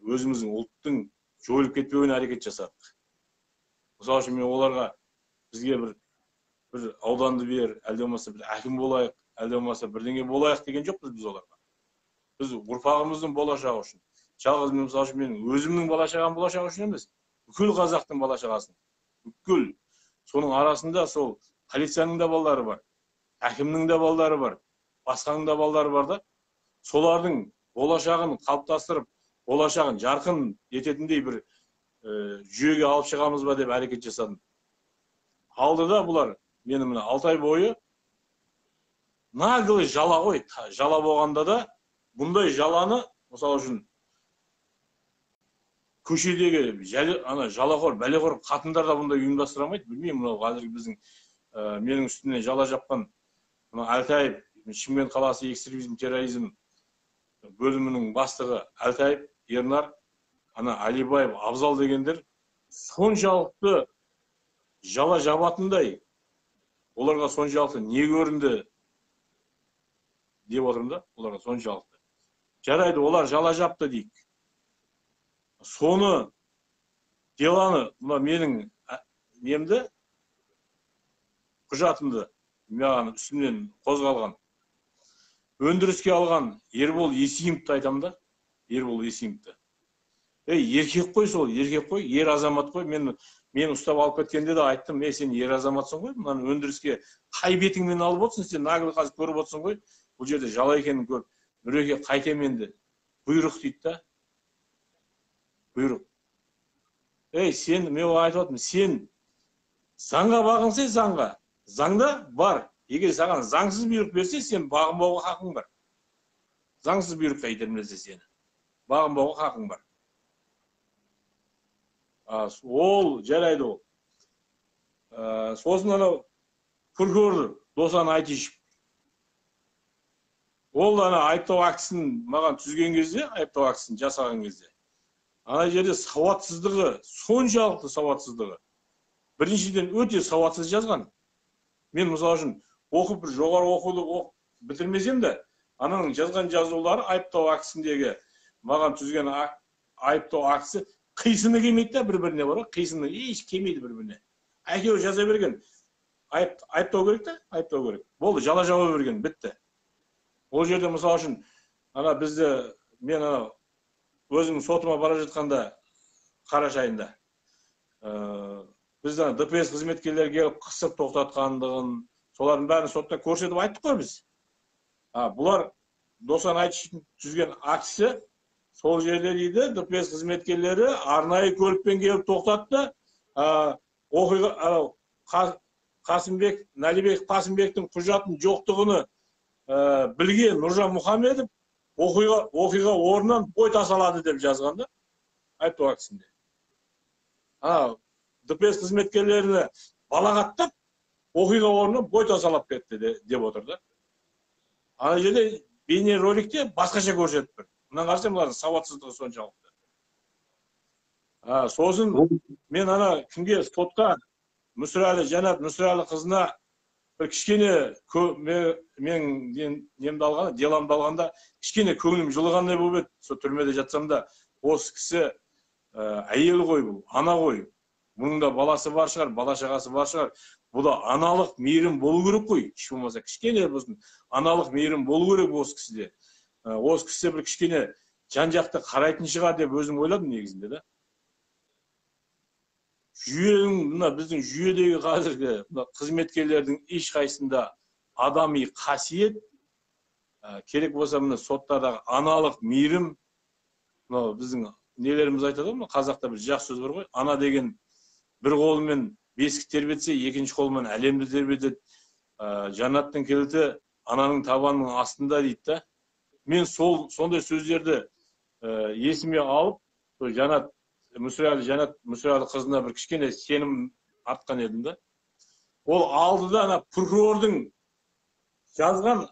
өзіміздің ұлттың жойылып кетпеуіне әрекет жасадық. Мысалы үшін, мен оларға бізге бір ауданды бер, әлде болмаса бір әкім болайық, әлде болмаса бірдеңе болайық деген жоқпыз біз оларға. Біз ұрпағымыздың болашағы үшін, жалғыз мен, мысалы үшін, менің өзімнің бала шағам болашағы үшін емес, бүкіл қазақтың бала шағасының, бүкіл соның арасында сол полицияның да балалары бар, әкімнің де балалары бар, басқаның да балалары бар да, солардың болашағын қалыптастырып, болашағын жарқын ететіндей бір жүйеге алып шығамыз ба деп әрекет жасадым. Алды да бұлар мені мына 6 ай бойы наглый жала ғой, жала болғанда да бұндай жаланы, мысалы үшін, көшедегі ана жалақор, бәлеқор қатындар да бұндай ұйымдастыра алмайды. Білмеймін, мынау қазіргі біздің менің үстімнен жала жапқан мына Әлтаев, Шымкент қаласы экстремизм терроризм бөлімінің бастығы Әлтаев Ернар, ана Алибаев Абзал дегендер соншалықты жала жабатындай, оларға соншалықты не көрінді деп отырмын да, оларға соншалықты. Жарайды, олар жала жапты дейік. Соны деланы, мына менің немді, құжатымды маған үстімнен қозғалған, өндіріске алған Ербол Есимовті айтамын да, Ербол Есимовті. Ей, еркек қой сол, еркек қой, ер азамат қой. Мен ұстап алып кеткенде де айттым, ей, сен ер азаматсың ғой, мынаны өндіріске қай бетіңмен алып отырсың, сен наглый қазір көріп отырсың ғой, бұл жерде жала екенін көріп. Нұреке, қайтем енді, бұйрық дейді да, бұйрық. Ей, сен, мен оған айтып отырмын, сен заңға бағынсай, заңға, заңда бар. Егер саған заңсыз бұйрық берсе, сен бағынбауға хақың бар. Заңсыз бұйрыққа итермелесе сені, бағынбауға хақың бар. Ол жарайды ол. Сосын анау прокурор Досан Айтишев, ол ана айыптау актісін маған түзген кезде, айыптау актісін жасаған кезде, ана жерде сауатсыздығы, соншалықты сауатсыздығы. Біріншіден, өте сауатсыз жазған. Мен, мысалы үшін, оқып, бір жоғары оқуды оқып бітірмесем де, ананың жазған жазулары айыптау актісіндегі маған түзген айыптау актісі қисыны келмейді да бір-біріне бар ғой, қисыны еш келмейді бір-біріне. Әйтеуір жаза берген, айыптау керек та, айыптау керек. Болды, жала жаба берген, бітті. Ол жерде, мысалы үшін, ана бізді, мен ана өзімнің сотыма бара жатқанда, қараша айында, бізді ана ДПС қызметкерлері келіп қысып тоқтатқандығын, солардың бәрін сотта көрсетіп айттық қой біз. Бұлар Досан Айтишевтің түзген актісі, сол жерде дейді, ДПС қызметкерлері арнайы көлікпен келіп тоқтатты. Оқиға, анау, Қасымбек, Налибек Қасымбектің құжатының жоқтығыны білген Нұржан Мұхамедов оқиға орнынан бой тасалады деп жазған да, айыптау актісінде. ДПС қызметкерлеріне балағаттап, оқиға орнынан бой тасалап кетті деп отыр да. Ана жерде бейнероликте басқаша көрсетіп тұр. Мына қарасаң, бұлардың сауатсыздығы соншалықты. Сосын мен ана кімге, сотқа, Мүсірәлі, Жанат Мүсірәлі қызына бір кішкене мен немді алғанда, деламды алғанда кішкене көңілім жылығандай болып еді. Сол түрмеде жатсам да, осы кісі әйел ғой бұл, ана ғой. Бұның да баласы бар шығар, бала шағасы бар шығар. Бұл да аналық мейірім болу керек қой. Еш болмаса кішкене болсын, аналық мейірім болу керек осы кісіде. Осы кісі бір кішкене жан-жақты қарайтын шығар деп өзім ойладым негізінде да. Жүйенің, мына біздің жүйедегі қазіргі мына қызметкерлердің ешқайсысында адами қасиет, керек болса мына соттардағы аналық мейірім, мынау біздің нелеріміз айтады ғой, мына қазақта бір жақсы сөз бар ғой, ана деген бір қолымен бесік тербетсе, екінші қолымен әлемді тербетеді. Жаннаттың кілті ананың табанының астында дейді да. Мен сондай сөздерді есіме алып, сол Жанат Мүсірәлі, Жанат Мүсірәлі қызына бір кішкене сенім артқан едім да. Ол алды да ана прокурордың жазған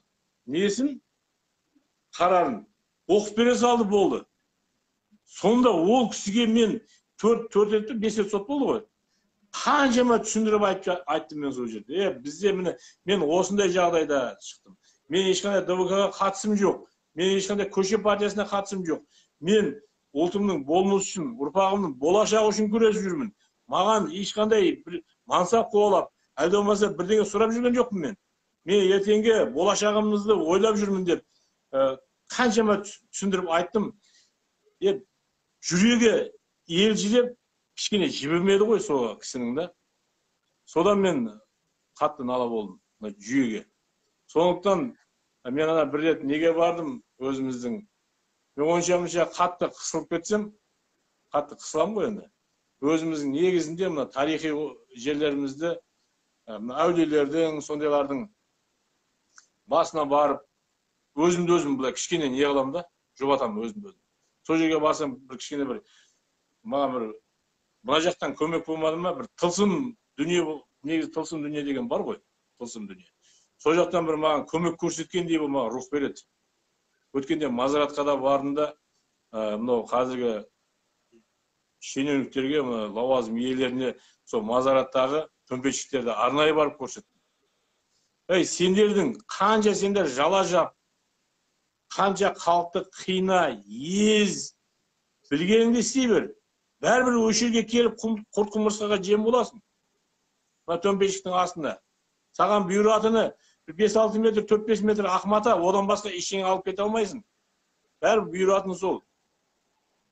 несін, қарарын оқып бере салды, болды. Сонда ол кісіге мен 4 рет, 5 рет сот болды ғой. Қаншама түсіндіріп айттым мен сол жерде. Бізде міне мен осындай жағдайда шықтым. Мен ешқандай ДВК-ға қатысым жоқ. Мен ешқандай көше партиясына қатысым жоқ. Мен ұлтымның болмысы үшін, ұрпағымның болашағы үшін күресіп жүрмін. Маған ешқандай бір мансап қуалап, әлде болмаса бірдеңе сұрап жүрген жоқпын мен. Мен ертеңгі болашағымызды ойлап жүрмін деп қаншама түсіндіріп айттым. Жүрегі елжіреп, кішкене жібімеді ғой сол кісінің да. Содан мен қатты нала болдым мына жүйеге. Сондықтан мен ана бір рет неге бардым өзіміздің. Мен онша-мұнша қатты қысылып кетсем, қатты қысыламын ғой енді. Өзіміздің негізінде мына тарихи жерлерімізді, мына әулиелердің, сондайлардың басына барып, өзімді өзім былай кішкене не қыламын да, жұбатамын өзімді өзім. Сол жерге барсам бір кішкене бір маған бір мына жақтан көмек болмады ма, бір тылсым дүние, негізі тылсым дүние деген бар ғой, тылсым дүние. Сол жақтан бір маған көмек көрсеткендей бұл маған рух береді. Өткенде мазаратқа да бардым да, мынау қазіргі шенеуніктерге, мына лауазым иелеріне сол мазараттағы төмпешіктерді арнайы барып көрсеттім. Ей, сендердің қанша сендер жала жап, қанша халықты қина, ез, білгеніңді істей бер. Бәрібір осы жерге келіп құрт құмырсқаға жем боласың. Мына төмпешіктің астында. Саған бұйыратыны 5-6 метр, 4-5 метр ақ мата, одан басқа ештеңе алып кете алмайсың. Бәрібір бұйыратыны сол.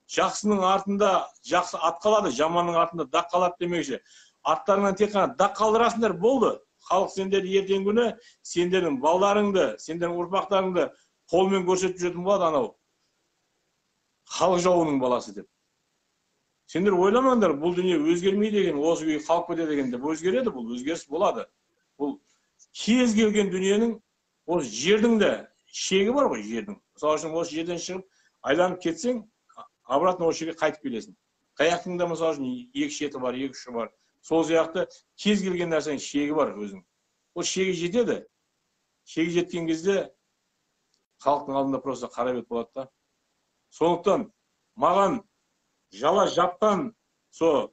Жақсының артында жақсы ат қалады, жаманның артында дақ қалады демекші. Аттарыңнан тек қана дақ қалдырасыңдар, болды. Халық сендерді ертеңгі күні, сендердің балдарыңды, сендердің ұрпақтарыңды қолмен көрсетіп жүретін болады анау. Халық жауының баласы деп. Сендер ойламаңдар, бұл дүние өзгермейді деген, осы күйі қалып кетеді деген деп өзгереді, бұл өзгеріс болады. Бұл кез келген дүниенің, осы жердің де шегі бар ғой, жердің. Мысалы үшін осы жерден шығып, айланып кетсең, обратно осы жерге қайтып келесің. Таяқтың да мысалы үшін екі шеті бар, екі ұшы бар. Сол сияқты кез келген нәрсенің шегі бар өзінің. Ол шегі жетеді. Шегі жеткен кезде халықтың алдында просто қара бет болады да. Сондықтан маған жала жапқан со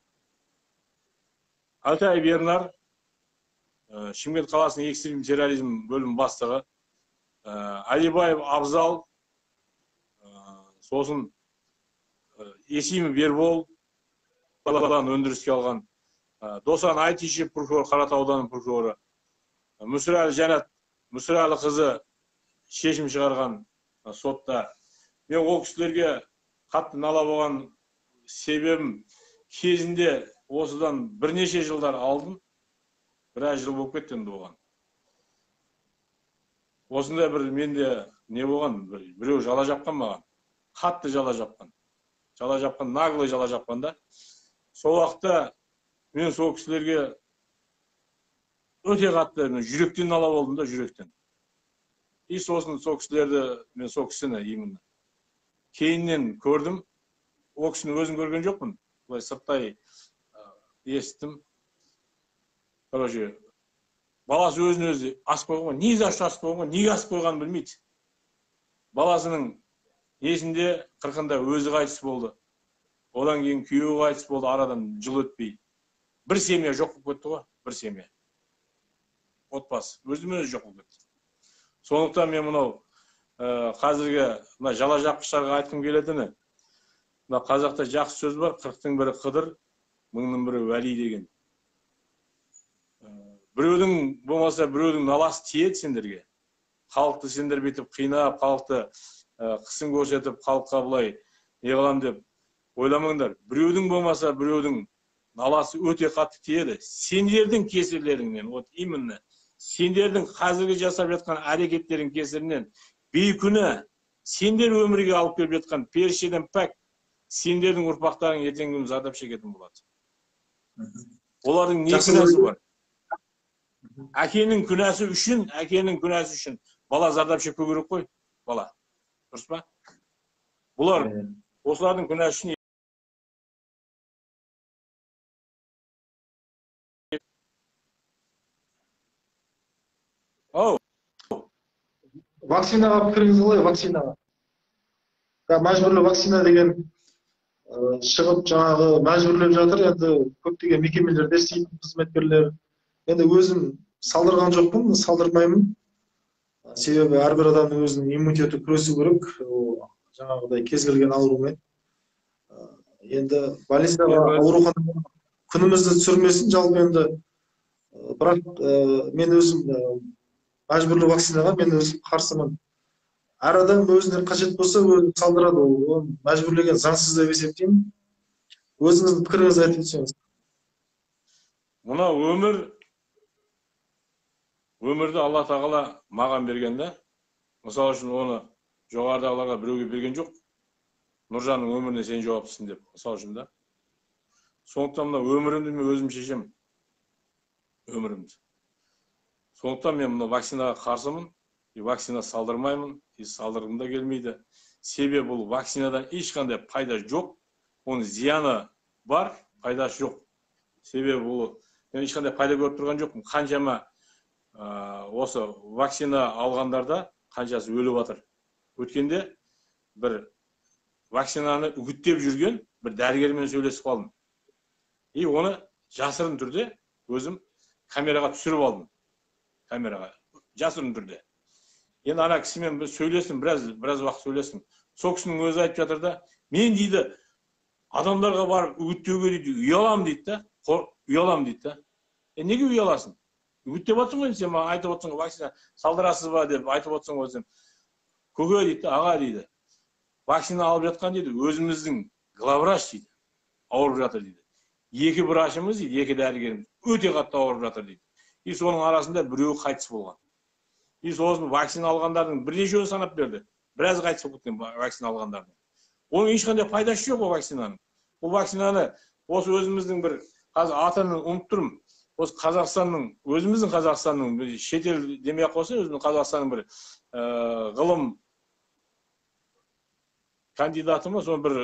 Алтаев Ернар, Шымкент қаласының экстремизм терроризм бөлім бастығы, Алибаев Абзал, сосын Есімов Ербол, өндіріске алған, Досан Айтишев прокурор, Қаратау ауданының прокуроры, Мүсірәлі Жанат, Мүсірәлі қызы шешім шығарған сотта. Мен ол кісілерге қатты нала болған себебім кезінде осыдан бірнеше жылдар алдын, біраз жыл болып кетті енді оған. Осындай бір менде не болған, біреу жала жапқан маған, қатты жала жапқан. Жала жапқан, наглый жала жапқан да. Сол уақытта мен сол кісілерге өте қатты мен жүректен нала болдым да, жүректен. И сосын сол кісілерді, мен сол кісіні именно кейіннен көрдім. Ол кісіні өзім көрген жоқпын, былай сырттай естідім. Короче, баласы өзін өзі асып қойған ғой, не за что асып қойған ғой, неге асып қойғанын білмейді. Баласының несінде, қырқында өзі қайтыс болды. Одан кейін күйеуі қайтыс болды, арадан жыл өтпей. Бір семья жоқ болып кетті ғой, бір семья. Отбасы, өзімен өзі жоқ болып кетті. Сондықтан мен мынау қазіргі мына жала жапқыштарға айтқым келетіні, мына қазақта жақсы сөз бар, 40-тың бірі Қыдыр, 1000-ның бірі Уәли деген. Біреудің болмаса біреудің наласы тиеді сендерге. Халықты сендер бүйтіп қинап, халықты қысым көрсетіп, халыққа былай не қылам деп ойламаңдар. Біреудің болмаса біреудің наласы өте қатты тиеді. Сендердің кесірлеріңнен, вот именно сендердің қазіргі жасап жатқан әрекеттерің кесірінен бейкүнә сендер өмірге алып келіп жатқан періштеден пәк сендердің ұрпақтарың ертеңгі күні зардап шегетін болады. Олардың не күнәсі бар? Әкенің күнәсі үшін, әкенің күнәсі үшін бала зардап шекпеу керек қой, бала. Дұрыс па? Бұлар осылардың күнәсі үшін Ау. Вакцинаға пікіріңіз қалай, вакцинаға? Мәжбүрлі вакцина деген Шығып жаңағы мәжбүрлеп жатыр. Енді көптеген мекемелерде істейтін қызметкерлер. Енді өзім салдырған жоқпын, салдырмаймын. Себебі әрбір адамның өзінің иммунитеті күресу керек, ол жаңағыдай кез келген аурумен. Енді больницаға, ауруханаға күнімізді түсірмесін жалпы енді. Бірақ мен өзім мәжбүрлі вакцинаға мен өзім қарсымын. Әр адам өзіне қажет болса өзі салдырады, ол мәжбүрлеген заңсыз деп есептеймін. Өзіңіздің пікіріңізді айтып өтсеңіз. Мына өмір, өмірді Алла Тағала маған берген да. Мысалы үшін оны жоғарыдағыларға біреуге берген жоқ. Нұржанның өміріне сен жауаптысың деп, мысалы үшін да. Сондықтан мына өмірімді мен өзім шешемін. Өмірімді. Сондықтан мен мына вакцинаға қарсымын, и вакцина салдырмаймын, и салдырғым да келмейді. Себебі бұл вакцинадан ешқандай пайда жоқ, оның зияны бар, пайдасы жоқ. Себебі бұл мен ешқандай пайда көріп тұрған жоқпын. Қаншама осы вакцина алғандарда қаншасы өліп жатыр. Өткенде бір вакцинаны үгіттеп жүрген бір дәрігермен сөйлесіп қалдым. И оны жасырын түрде өзім камераға түсіріп алдым. Камераға жасырын түрде. Енді ана кісімен бір сөйлестім, біраз уақыт сөйлестім. Сол кісінің өзі айтып жатыр да, мен дейді адамдарға барып үгіттеуге дейді ұяламын дейді да, ұяламын дейді да. Неге ұяласың? Үгіттеп отырсың ғой, сен маған айтып отырсың ғой, вакцина салдырасыз ба деп айтып отырсың ғой сен. Көке дейді, аға дейді. Вакцина алып жатқан дейді, өзіміздің главврач дейді, ауырып жатыр дейді. Екі врачымыз дейді, екі дәрігеріміз өте қатты ауырып жатыр дейді. И соның арасында біреуі қайтыс болған. И сосын вакцина алғандардың бірнешеуін санап берді. Біраз қайтыс болып кеткен вакцина алғандардың. Оның ешқандай пайдасы жоқ ол вакцинаның. Бұл вакцинаны осы өзіміздің бір қазір атын ұмытып тұрмын. Осы Қазақстанның, өзіміздің Қазақстанның шетел демей ақ қойса, өзіміздің Қазақстанның бір ғылым кандидаты ма, соны бір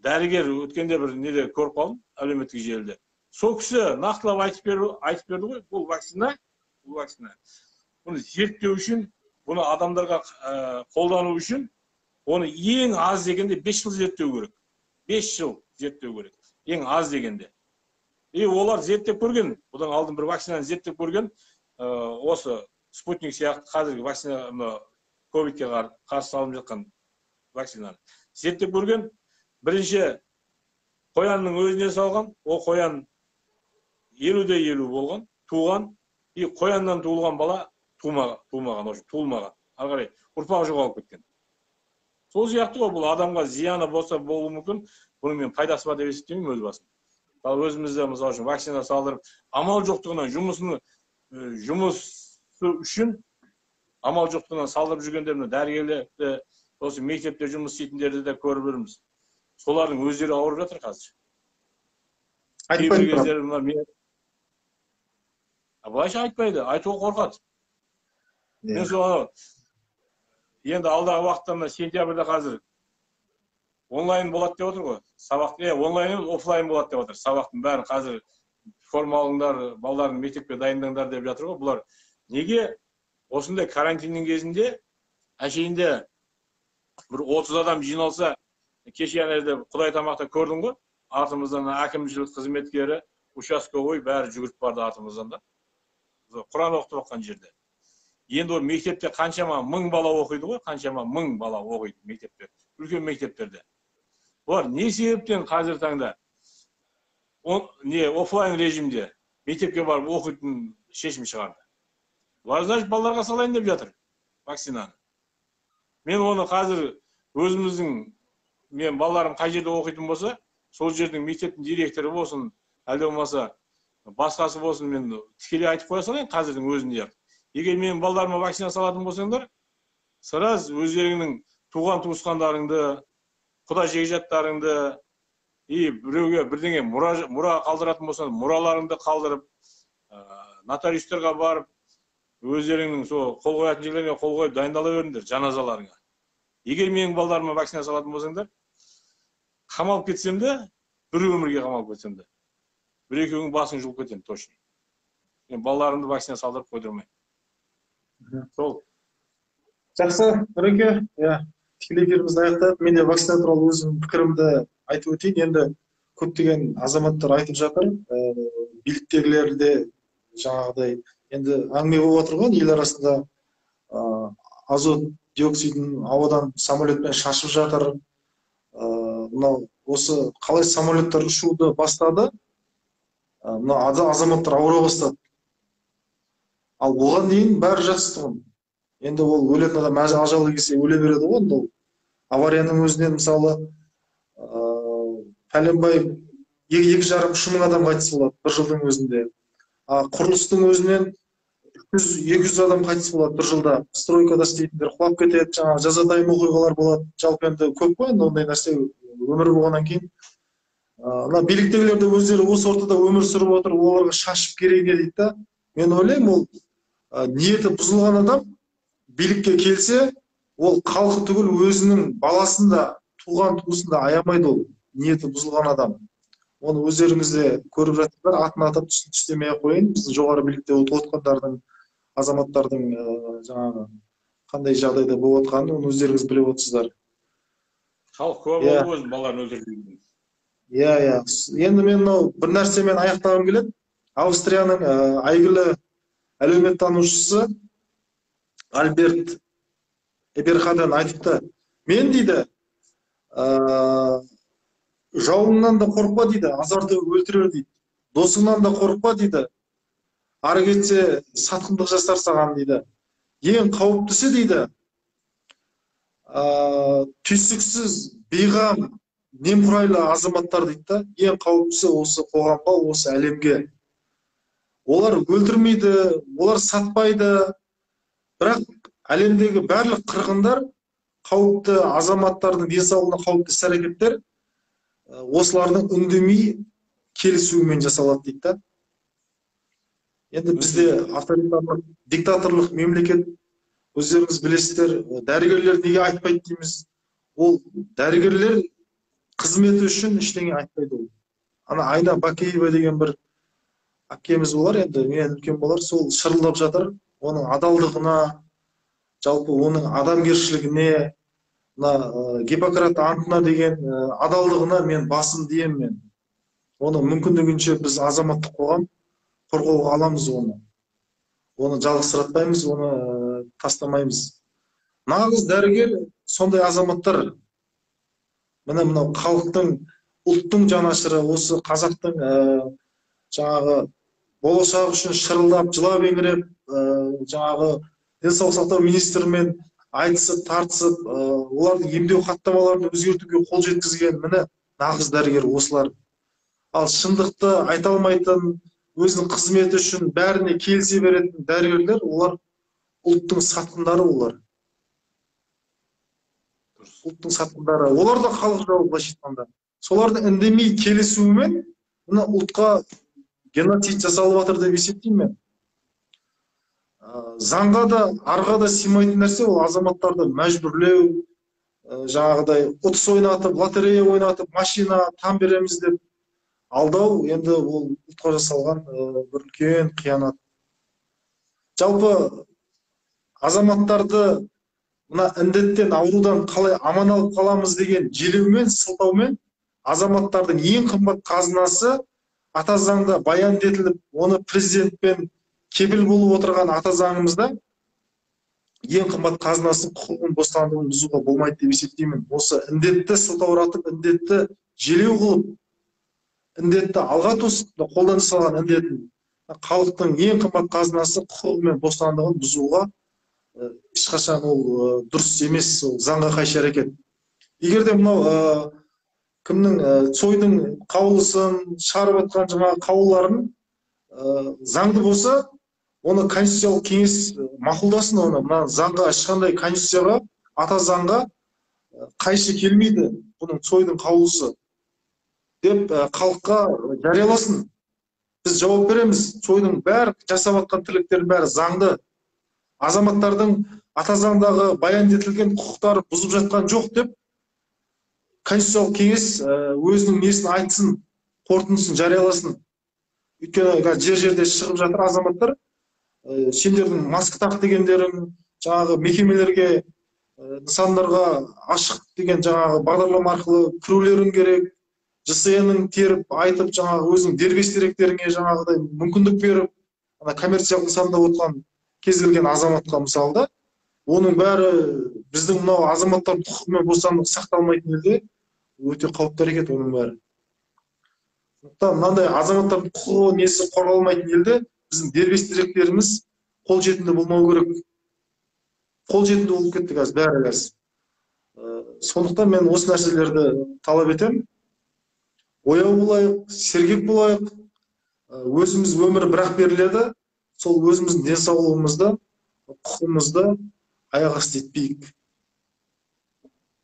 дәрігер өткенде бір неде көріп қалдым әлеуметтік желіде. Сол кісі нақтылап айтып берді ғой, бұл вакцина. Бұны зерттеу үшін, бұны адамдарға қолдану үшін, оны ең аз дегенде 5 жыл зерттеу керек. 5 жыл зерттеу керек. Ең аз дегенде. И олар зерттеп көрген, бұдан алдын бір вакцинаны зерттеп көрген, осы спутник сияқты қазіргі вакцина, ковидке қарсы салынып жатқан вакцинаны зерттеп көрген. Бірінші қоянның өзіне салған, ол қоян 50-50 болған, туған, и қояннан туылған бала туылмаған, ары қарай ұрпағы жоғалып кеткен. Сол сияқты ғой, бұл адамға зияны болса болуы мүмкін, бұның мен пайдасы бар деп есептемеймін өз басым. Ал өзімізде мысалы үшін вакцина салдырып, амал жоқтығынан жұмысы үшін амал жоқтығынан салдырып жүргендер, мына дәрігерлерді, осы мектепте жұмыс істейтіндерді де көріп жүрміз. Солардың өздері ауырып жатыр қазір. Айтпайды. Былайша айтпайды, айтуға қорқады. Мен сол енді алдағы уақытта мына сентябрьде қазір онлайн болады деп отыр ғой. Сабақ, онлайн емес, офлайн болады деп отыр. Сабақтың бәрін қазір форма алыңдар, балаларын мектепке дайындаңдар деп жатыр ғой. Бұлар неге осындай карантиннің кезінде әшейінде бір 30 адам жиналса, кеше ана жерде Құдай тамақта көрдің ғой, артымыздан әкімшілік қызметкері, участковый бәрі жүгіріп барды артымыздан да. Құран оқытып жатқан жерде. Енді ол мектепте қаншама мың бала оқиды ғой, қаншама мың бала оқиды мектепте, үлкен мектептерде. Бұлар не себептен қазір таңда офлайн режимде мектепке барып оқитын шешім шығарды? Бұлар, значит, балаларға салайын деп жатыр вакцинаны. Мен оны қазір өзіміздің, мен балаларым қай жерде оқитын болса, сол жердің мектептің директоры болсын, әлде болмаса басқасы болсын, мен тікелей айтып қоя салайын қазірдің өзінде. Егер менің балаларыма вакцина салатын болсаңдар, сразу өздеріңнің туған туысқандарыңды, құда жекжаттарыңды, и біреуге бірдеңе мұра қалдыратын болсаң, мұраларыңды қалдырып, нотариустарға барып, өздеріңнің сол қол қоятын жерлеріне қол қойып дайындала беріңдер жаназаларыңа. Егер менің балаларыма вакцина салатын болсаңдар, қамалып кетсем де, бір өмірге қамалып кетсем де, бір екеуінің басын жұлып кетемін точно. Мен балаларымды вакцина салдырып қойдырмаймын. Сол. Жақсы, Нұреке, иә, тікелей эфирімізді аяқтадық. Мен де вакцина туралы өзімнің пікірімді айтып өтейін. Енді көптеген азаматтар айтып жатыр, биліктегілер де жаңағыдай енді әңгіме болып отыр ғой ел арасында, азот диоксидін ауадан самолетпен шашып жатыр. Мынау осы қалай самолеттер ұшуды бастады, мына азаматтар ауыра бастады. Ал оған дейін бәрі жақсы тұғын. Енді ол өлетін адам ажалы келсе өле береді ғой. Енді ол аварияның өзінен мысалы пәленбай 2,5-3 мың адам қайтыс болады бір жылдың өзінде. Құрылыстың өзінен 200 адам қайтыс болады бір жылда. Стройкада істейтіндер құлап кетеді, жаңағы жазатайым оқиғалар болады. Жалпы енді көп қой енді ондай нәрсе өмір болғаннан кейін. Мына биліктегілер де өздері осы ортада өмір сүріп отыр, оларға шашып керек не дейді да. Мен ойлаймын, ол ниеті бұзылған адам билікке келсе, ол халқы түгіл өзінің баласын да, туған туысын да аямайды ол ниеті бұзылған адам. Оны өздеріңіз де көріп жатсыздар, атын атап түсін түстемей ақ қояйын. Біздің жоғары билікте отырғандардың, азаматтардың жаңағы қандай жағдайда болып жатқанын оны өздеріңіз біліп отырсыздар. Халық куә болып өзінің балаларын өлтірген. Иә, иә. Енді мен мынау бір нәрсемен аяқтағым келеді. Австрияның әйгілі әлеуметтанушысы Альберт Эберхаден айтыпты. Мен дейді, жауыңнан да қорықпа дейді, азарды өлтірер дейді. Досыңнан да қорықпа дейді, ары кетсе сатқындық жасар саған дейді. Ең қауіптісі дейді, түйсіксіз, бейғам, немқұрайлы азаматтар дейді да. Ең қауіптісі осы қоғамға, осы әлемге. Олар өлтірмейді, олар сатпайды, бірақ әлемдегі барлық қырғындар, қауіпті азаматтардың денсаулығына қауіпті іс-әрекеттер осылардың үндемей келісуімен жасалады дейді да. Енді бізде авторитарлық, диктаторлық мемлекет, өздеріңіз білесіздер, дәрігерлер неге айтпайды дейміз. Ол дәрігерлер қызметі үшін ештеңе айтпайды ол. Ана Айна Бакеева деген бір әпкеміз болар, енді менен үлкен болар, сол шырылдап жатыр. Оның адалдығына, жалпы оның адамгершілігіне, мына Гиппократ антына деген адалдығына мен басым дием мен. Оны мүмкіндігінше біз азаматтық қоғам қорғауға аламыз оны. Оны жалғызсыратпаймыз, оны тастамаймыз. Нағыз дәрігер сондай азаматтар. Міне мынау халықтың, ұлттың жанашыры, осы қазақтың жаңағы болашағы үшін шырылдап, жылап еңіреп, жаңағы денсаулық сақтау министрімен айтысып, тартысып, олардың емдеу хаттамаларын өзгертуге қол жеткізген міне нағыз дәрігер осылар. Ал шындықты айта алмайтын, өзінің қызметі үшін бәріне келісе беретін дәрігерлер, олар ұлттың сатқындары олар. Ұлттың сатқындары. Олар да халық жауы былайша айтқанда. Солардың үндемей келісуімен мына ұлтқа геноцид жасалып жатыр деп есептеймін мен. Заңға да, арға да сыймайтын нәрсе ол азаматтарды мәжбүрлеу, жаңағыдай ұтыс ойнатып, лотерея ойнатып, машина там береміз деп алдау, енді ол ұлтқа жасалған бір үлкен қиянат. Жалпы азаматтарды мына індеттен, аурудан қалай аман алып қаламыз деген желеумен, сылтаумен азаматтардың ең қымбат қазынасы ата заңда баян етіліп, оны президентпен кепіл болып отырған ата заңымызда ең қымбат қазынасын, құқығын, бостандығын бұзуға болмайды деп есептеймін. Осы індетті сылтауратып, індетті желеу қылып, індетті алға тосып, қолдан жасалған індетін халықтың ең қымбат қазынасы құқығы мен бостандығын бұзуға ешқашан ол дұрыс емес, ол заңға қайшы әрекет. Егер де мынау кімнің Цойдың қаулысын шығарып жатқан жаңағы қаулыларын заңды болса, оны конституциялық кеңес мақұлдасын, оны мына заңға ешқандай конституцияға, ата заңға қайшы келмейді бұның Цойдың қаулысы деп халыққа жарияласын. Біз жауап береміз. Цойдың бәрі жасап жатқан тірліктердің бәрі заңды. Азаматтардың ата заңдағы баян етілген құқықтары бұзып жатқан жоқ деп конституциялық кеңес өзінің несін айтсын, қорытындысын жарияласын. Өйткені жер-жерде шығып жатыр азаматтар, сендердің маска тақ дегендерің, жаңағы мекемелерге, нысандарға ашық деген жаңағы бағдарлама арқылы кірулерің керек, ЖСН-ің теріп айтып, жаңағы өзің дербес деректеріңе жаңағыдай мүмкіндік беріп, ана коммерциялық нысанда отырған кез келген азаматқа мысалы да, оның бәрі біздің мынау азаматтардың құқығы мен бостандығы сақталмайтын елде өте қауіпті әрекет оның бәрі. Сондықтан мынандай азаматтардың құқығы несі қорғалмайтын елде біздің дербес деректеріміз қолжетімді болмау керек. Қолжетімді болып кетті қазір бәрі қазір. Сондықтан мен осы нәрселерді талап етемін. Ояу болайық, сергек болайық. Өзіміз өмір бірақ беріледі, сол өзіміздің денсаулығымызды, құқығымызды аяқ асты етпейік.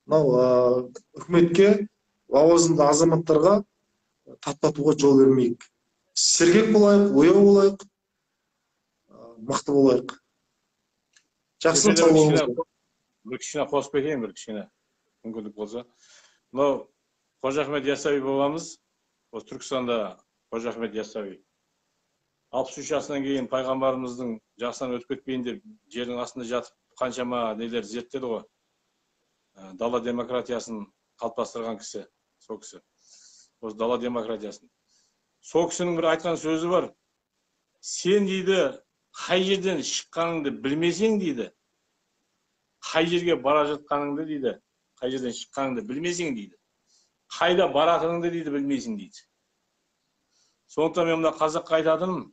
Мынау үкіметке, лауазымды азаматтарға таптатуға жол бермейік. Сергек болайық, ояу болайық, мықты болайық. Жақсы, сау болыңыздар. Бір кішкене қосып кетейін, бір кішкене мүмкіндік болса. Мынау Қожа Ахмет Яссауи бабамыз, осы Түркістанда Қожа Ахмет Яссауи 63 жасынан кейін пайғамбарымыздың жасынан өтіп кетпейін деп жердің астында жатып қаншама нелер зерттеді ғой. Дала демократиясын қалыптастырған кісі, сол кісі. Осы дала демократиясын. Сол кісінің бір айтқан сөзі бар. Сен дейді, қай жерден шыққаныңды білмесең дейді, қай жерге бара жатқаныңды дейді, қай жерден шыққаныңды білмесең дейді, қайда баратыныңды дейді білмейсің дейді. Сондықтан мен мына қазаққа айтатыным,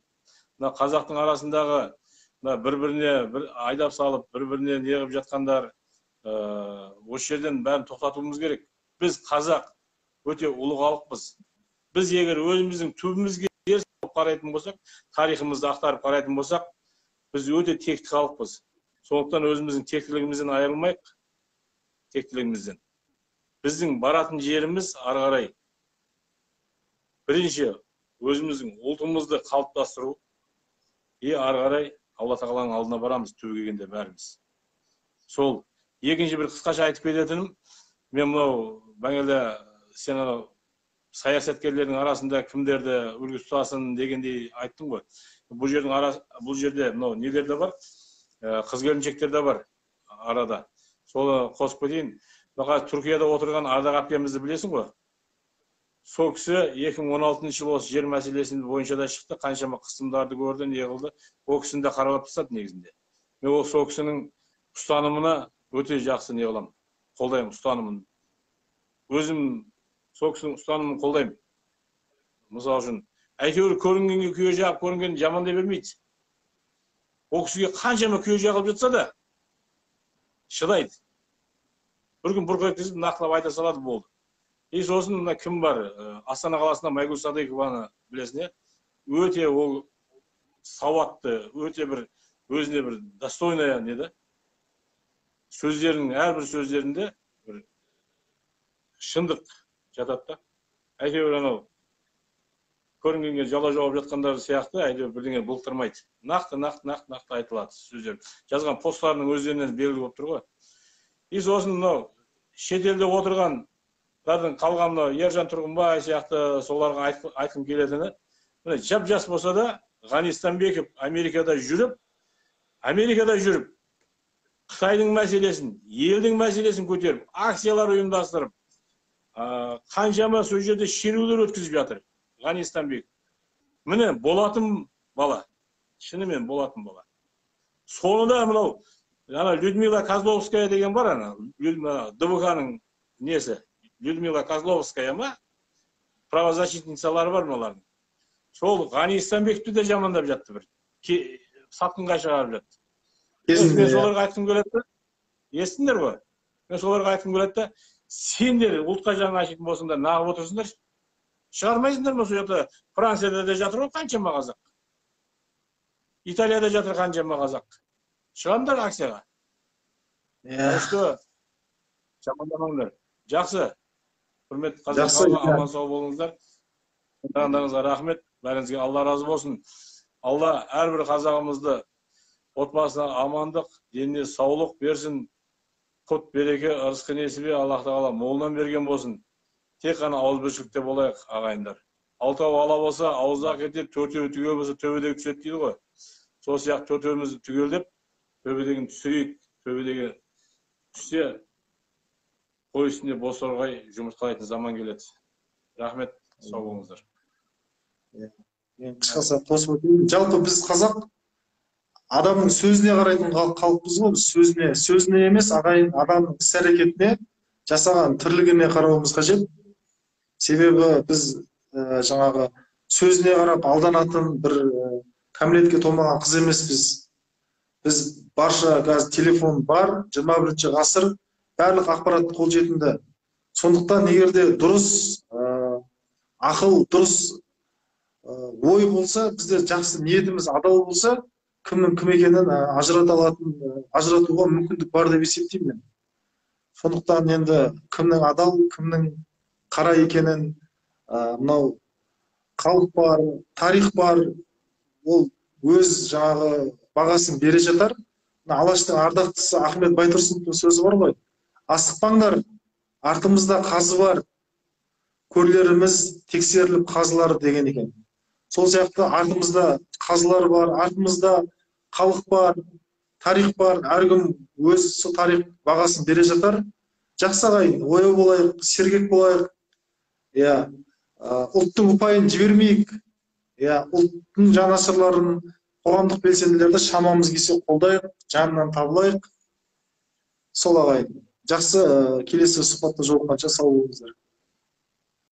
мына қазақтың арасындағы мына бір-біріне бір айдап салып, бір-біріне неғып жатқандар, осы жерден бәрін тоқтатуымыз керек. Біз қазақ өте ұлы халықпыз. Біз егер өзіміздің түбімізге зер салып қарайтын болсақ, тарихымызды ақтарып қарайтын болсақ, біз өте текті халықпыз. Сондықтан өзіміздің тектілігімізден айырылмайық, тектілігімізден. Біздің баратын жеріміз ары қарай. Бірінші өзіміздің ұлтымызды қалыптастыру, и ары қарай Алла тағаланың алдына барамыз түбі келгенде бәріміз. Сол екінші бір қысқаша айтып кететінім, мен мынау бағана сен анау саясаткерлердің арасында кімдерді үлгі тұтасың дегендей айттың ғой. Бұл жердің бұл жерде мынау нелер де бар, қыз келіншектер де бар арада. Соны қосып кетейін. Мына Түркияда отырған Ардақ әпкемізді білесің ғой. Сол кісі 2016 жылы осы жер мәселесі бойынша да шықты, қаншама қысымдарды көрді, не қылды. Ол кісіні де қаралап тастады негізінде. Мен ол сол кісінің ұстанымына өте жақсы не қыламын, қолдаймын ұстанымын. Өзім сол кісінің ұстанымын қолдаймын. Мысал үшін, әйтеуір көрінгенге күйе жағып, көрінгенін жамандай бермейді. Ол кісіге қаншама күйе жағылып жатса да шыдайды. Бір күн бұрқ еткізіп нақтылап айта салады, болды. И сосын мына кім бар? Астана қаласында Майгүл Садыкованы білесің, өте ол сауатты, өте бір өзіне бір достойная не да? Сөздерінің әрбір сөздерінде бір шындық жатады да. Әйтеуір анау көрінгенге жала жауап жатқандар сияқты әйтеуір бірдеңе бұлықтырмайды. Нақты, нақты, нақты, нақты айтылады сөздер. Жазған посттарының өздерінен белгілі болып тұр ғой. И сосын мынау шетелде отырған қалған мынау Ержан Тұрғынбай сияқты соларға айтқым келетіні, міне жап-жас болса да Ғани Стамбеков Америкада жүріп, Қытайдың мәселесін, елдің мәселесін көтеріп, акциялар ұйымдастырып, қаншама сол жерде шерулер өткізіп жатыр Ғани Стамбеков. Міне болатын бала, шынымен болатын бала. Соны да мынау ана Людмила Козловская деген бар, ана ДВК-ның несі, Людмила Козловская ма, правозащитницалары бар мыналардың. Сол Ғани Стамбековті де жамандап жатты, бір сатқынға шығарып жатты. Мен соларға айтқым келеді, естіңдер ғой. Мен соларға айтқым келеді да, сендер ұлтқа жаның ашитын болсаңдар, нағып отырсыңдар, шығармайсыңдар ма? Сол жақта Францияда да жатыр ғой қаншама қазақ, Италияда жатыр қаншама қазақ. Шығыңдар акцияға. Что жамандамаңдар. Жақсы. Құрметті қазақ халқы, аман сау болыңыздар. Тыңдағандарыңызға рахмет. Бәріңізге Алла разы болсын. Алла әрбір қазағымызды отбасына амандық, деніне саулық берсін. Құт береке, ырысқы несібе Аллах тағала молынан берген болсын. Тек қана ауызбіршілікте болайық, ағайындар. Алтау ала болса, ауызда кетеді, төртеуі түгел болса, төбедегі түседі дейді ғой. Сол сияқты төртеуімізді түгелдеп, төбедегін түсірейік, төбедегі түссе, қой үстінде бос торғай жұмыртқалайтын заман келеді. Рахмет, сау болыңыздар. Мен қысқаша қосып өтейін. Жалпы біз қазақ адамның сөзіне қарайтын халықпыз ғой. Біз сөзіне емес, ағайын, адамның іс әрекетіне, жасаған тірлігіне қарауымыз қажет. Себебі біз жаңағы сөзіне қарап алданатын бір кәмелетке толмаған қыз емеспіз. Біз барша қазір телефон бар, 21 ғасыр, барлық ақпарат қолжетімді. Сондықтан егер де дұрыс ақыл, дұрыс ой болса, бізде жақсы ниетіміз адал болса, кімнің кім екенін ажырата алатын, ажыратуға мүмкіндік бар деп есептеймін мен. Сондықтан енді кімнің адал, кімнің қара екенін, мынау халық бар, тарих бар, ол өз жаңағы бағасын бере жатар. Мына Алаштың ардақтысы Ахмет Байтұрсыновтың сөзі бар ғой: асықпаңдар, артымызда қазы бар, көрлеріміз тексеріліп қазылар деген екен. Сол сияқты артымызда қазылар бар, артымызда халық бар, тарих бар, әркім өз сол тарих бағасын бере жатар. Жақсы ағайын, ояу болайық, сергек болайық. Иә, ұлттың ұпайын жібермейік. Иә, ұлттың жанашырларын, қоғамдық белсенділерді шамамыз келсе қолдайық, жанынан табылайық. Сол ағайын. Жақсы, келесі сұхбатта жолыққанша сау болыңыздар.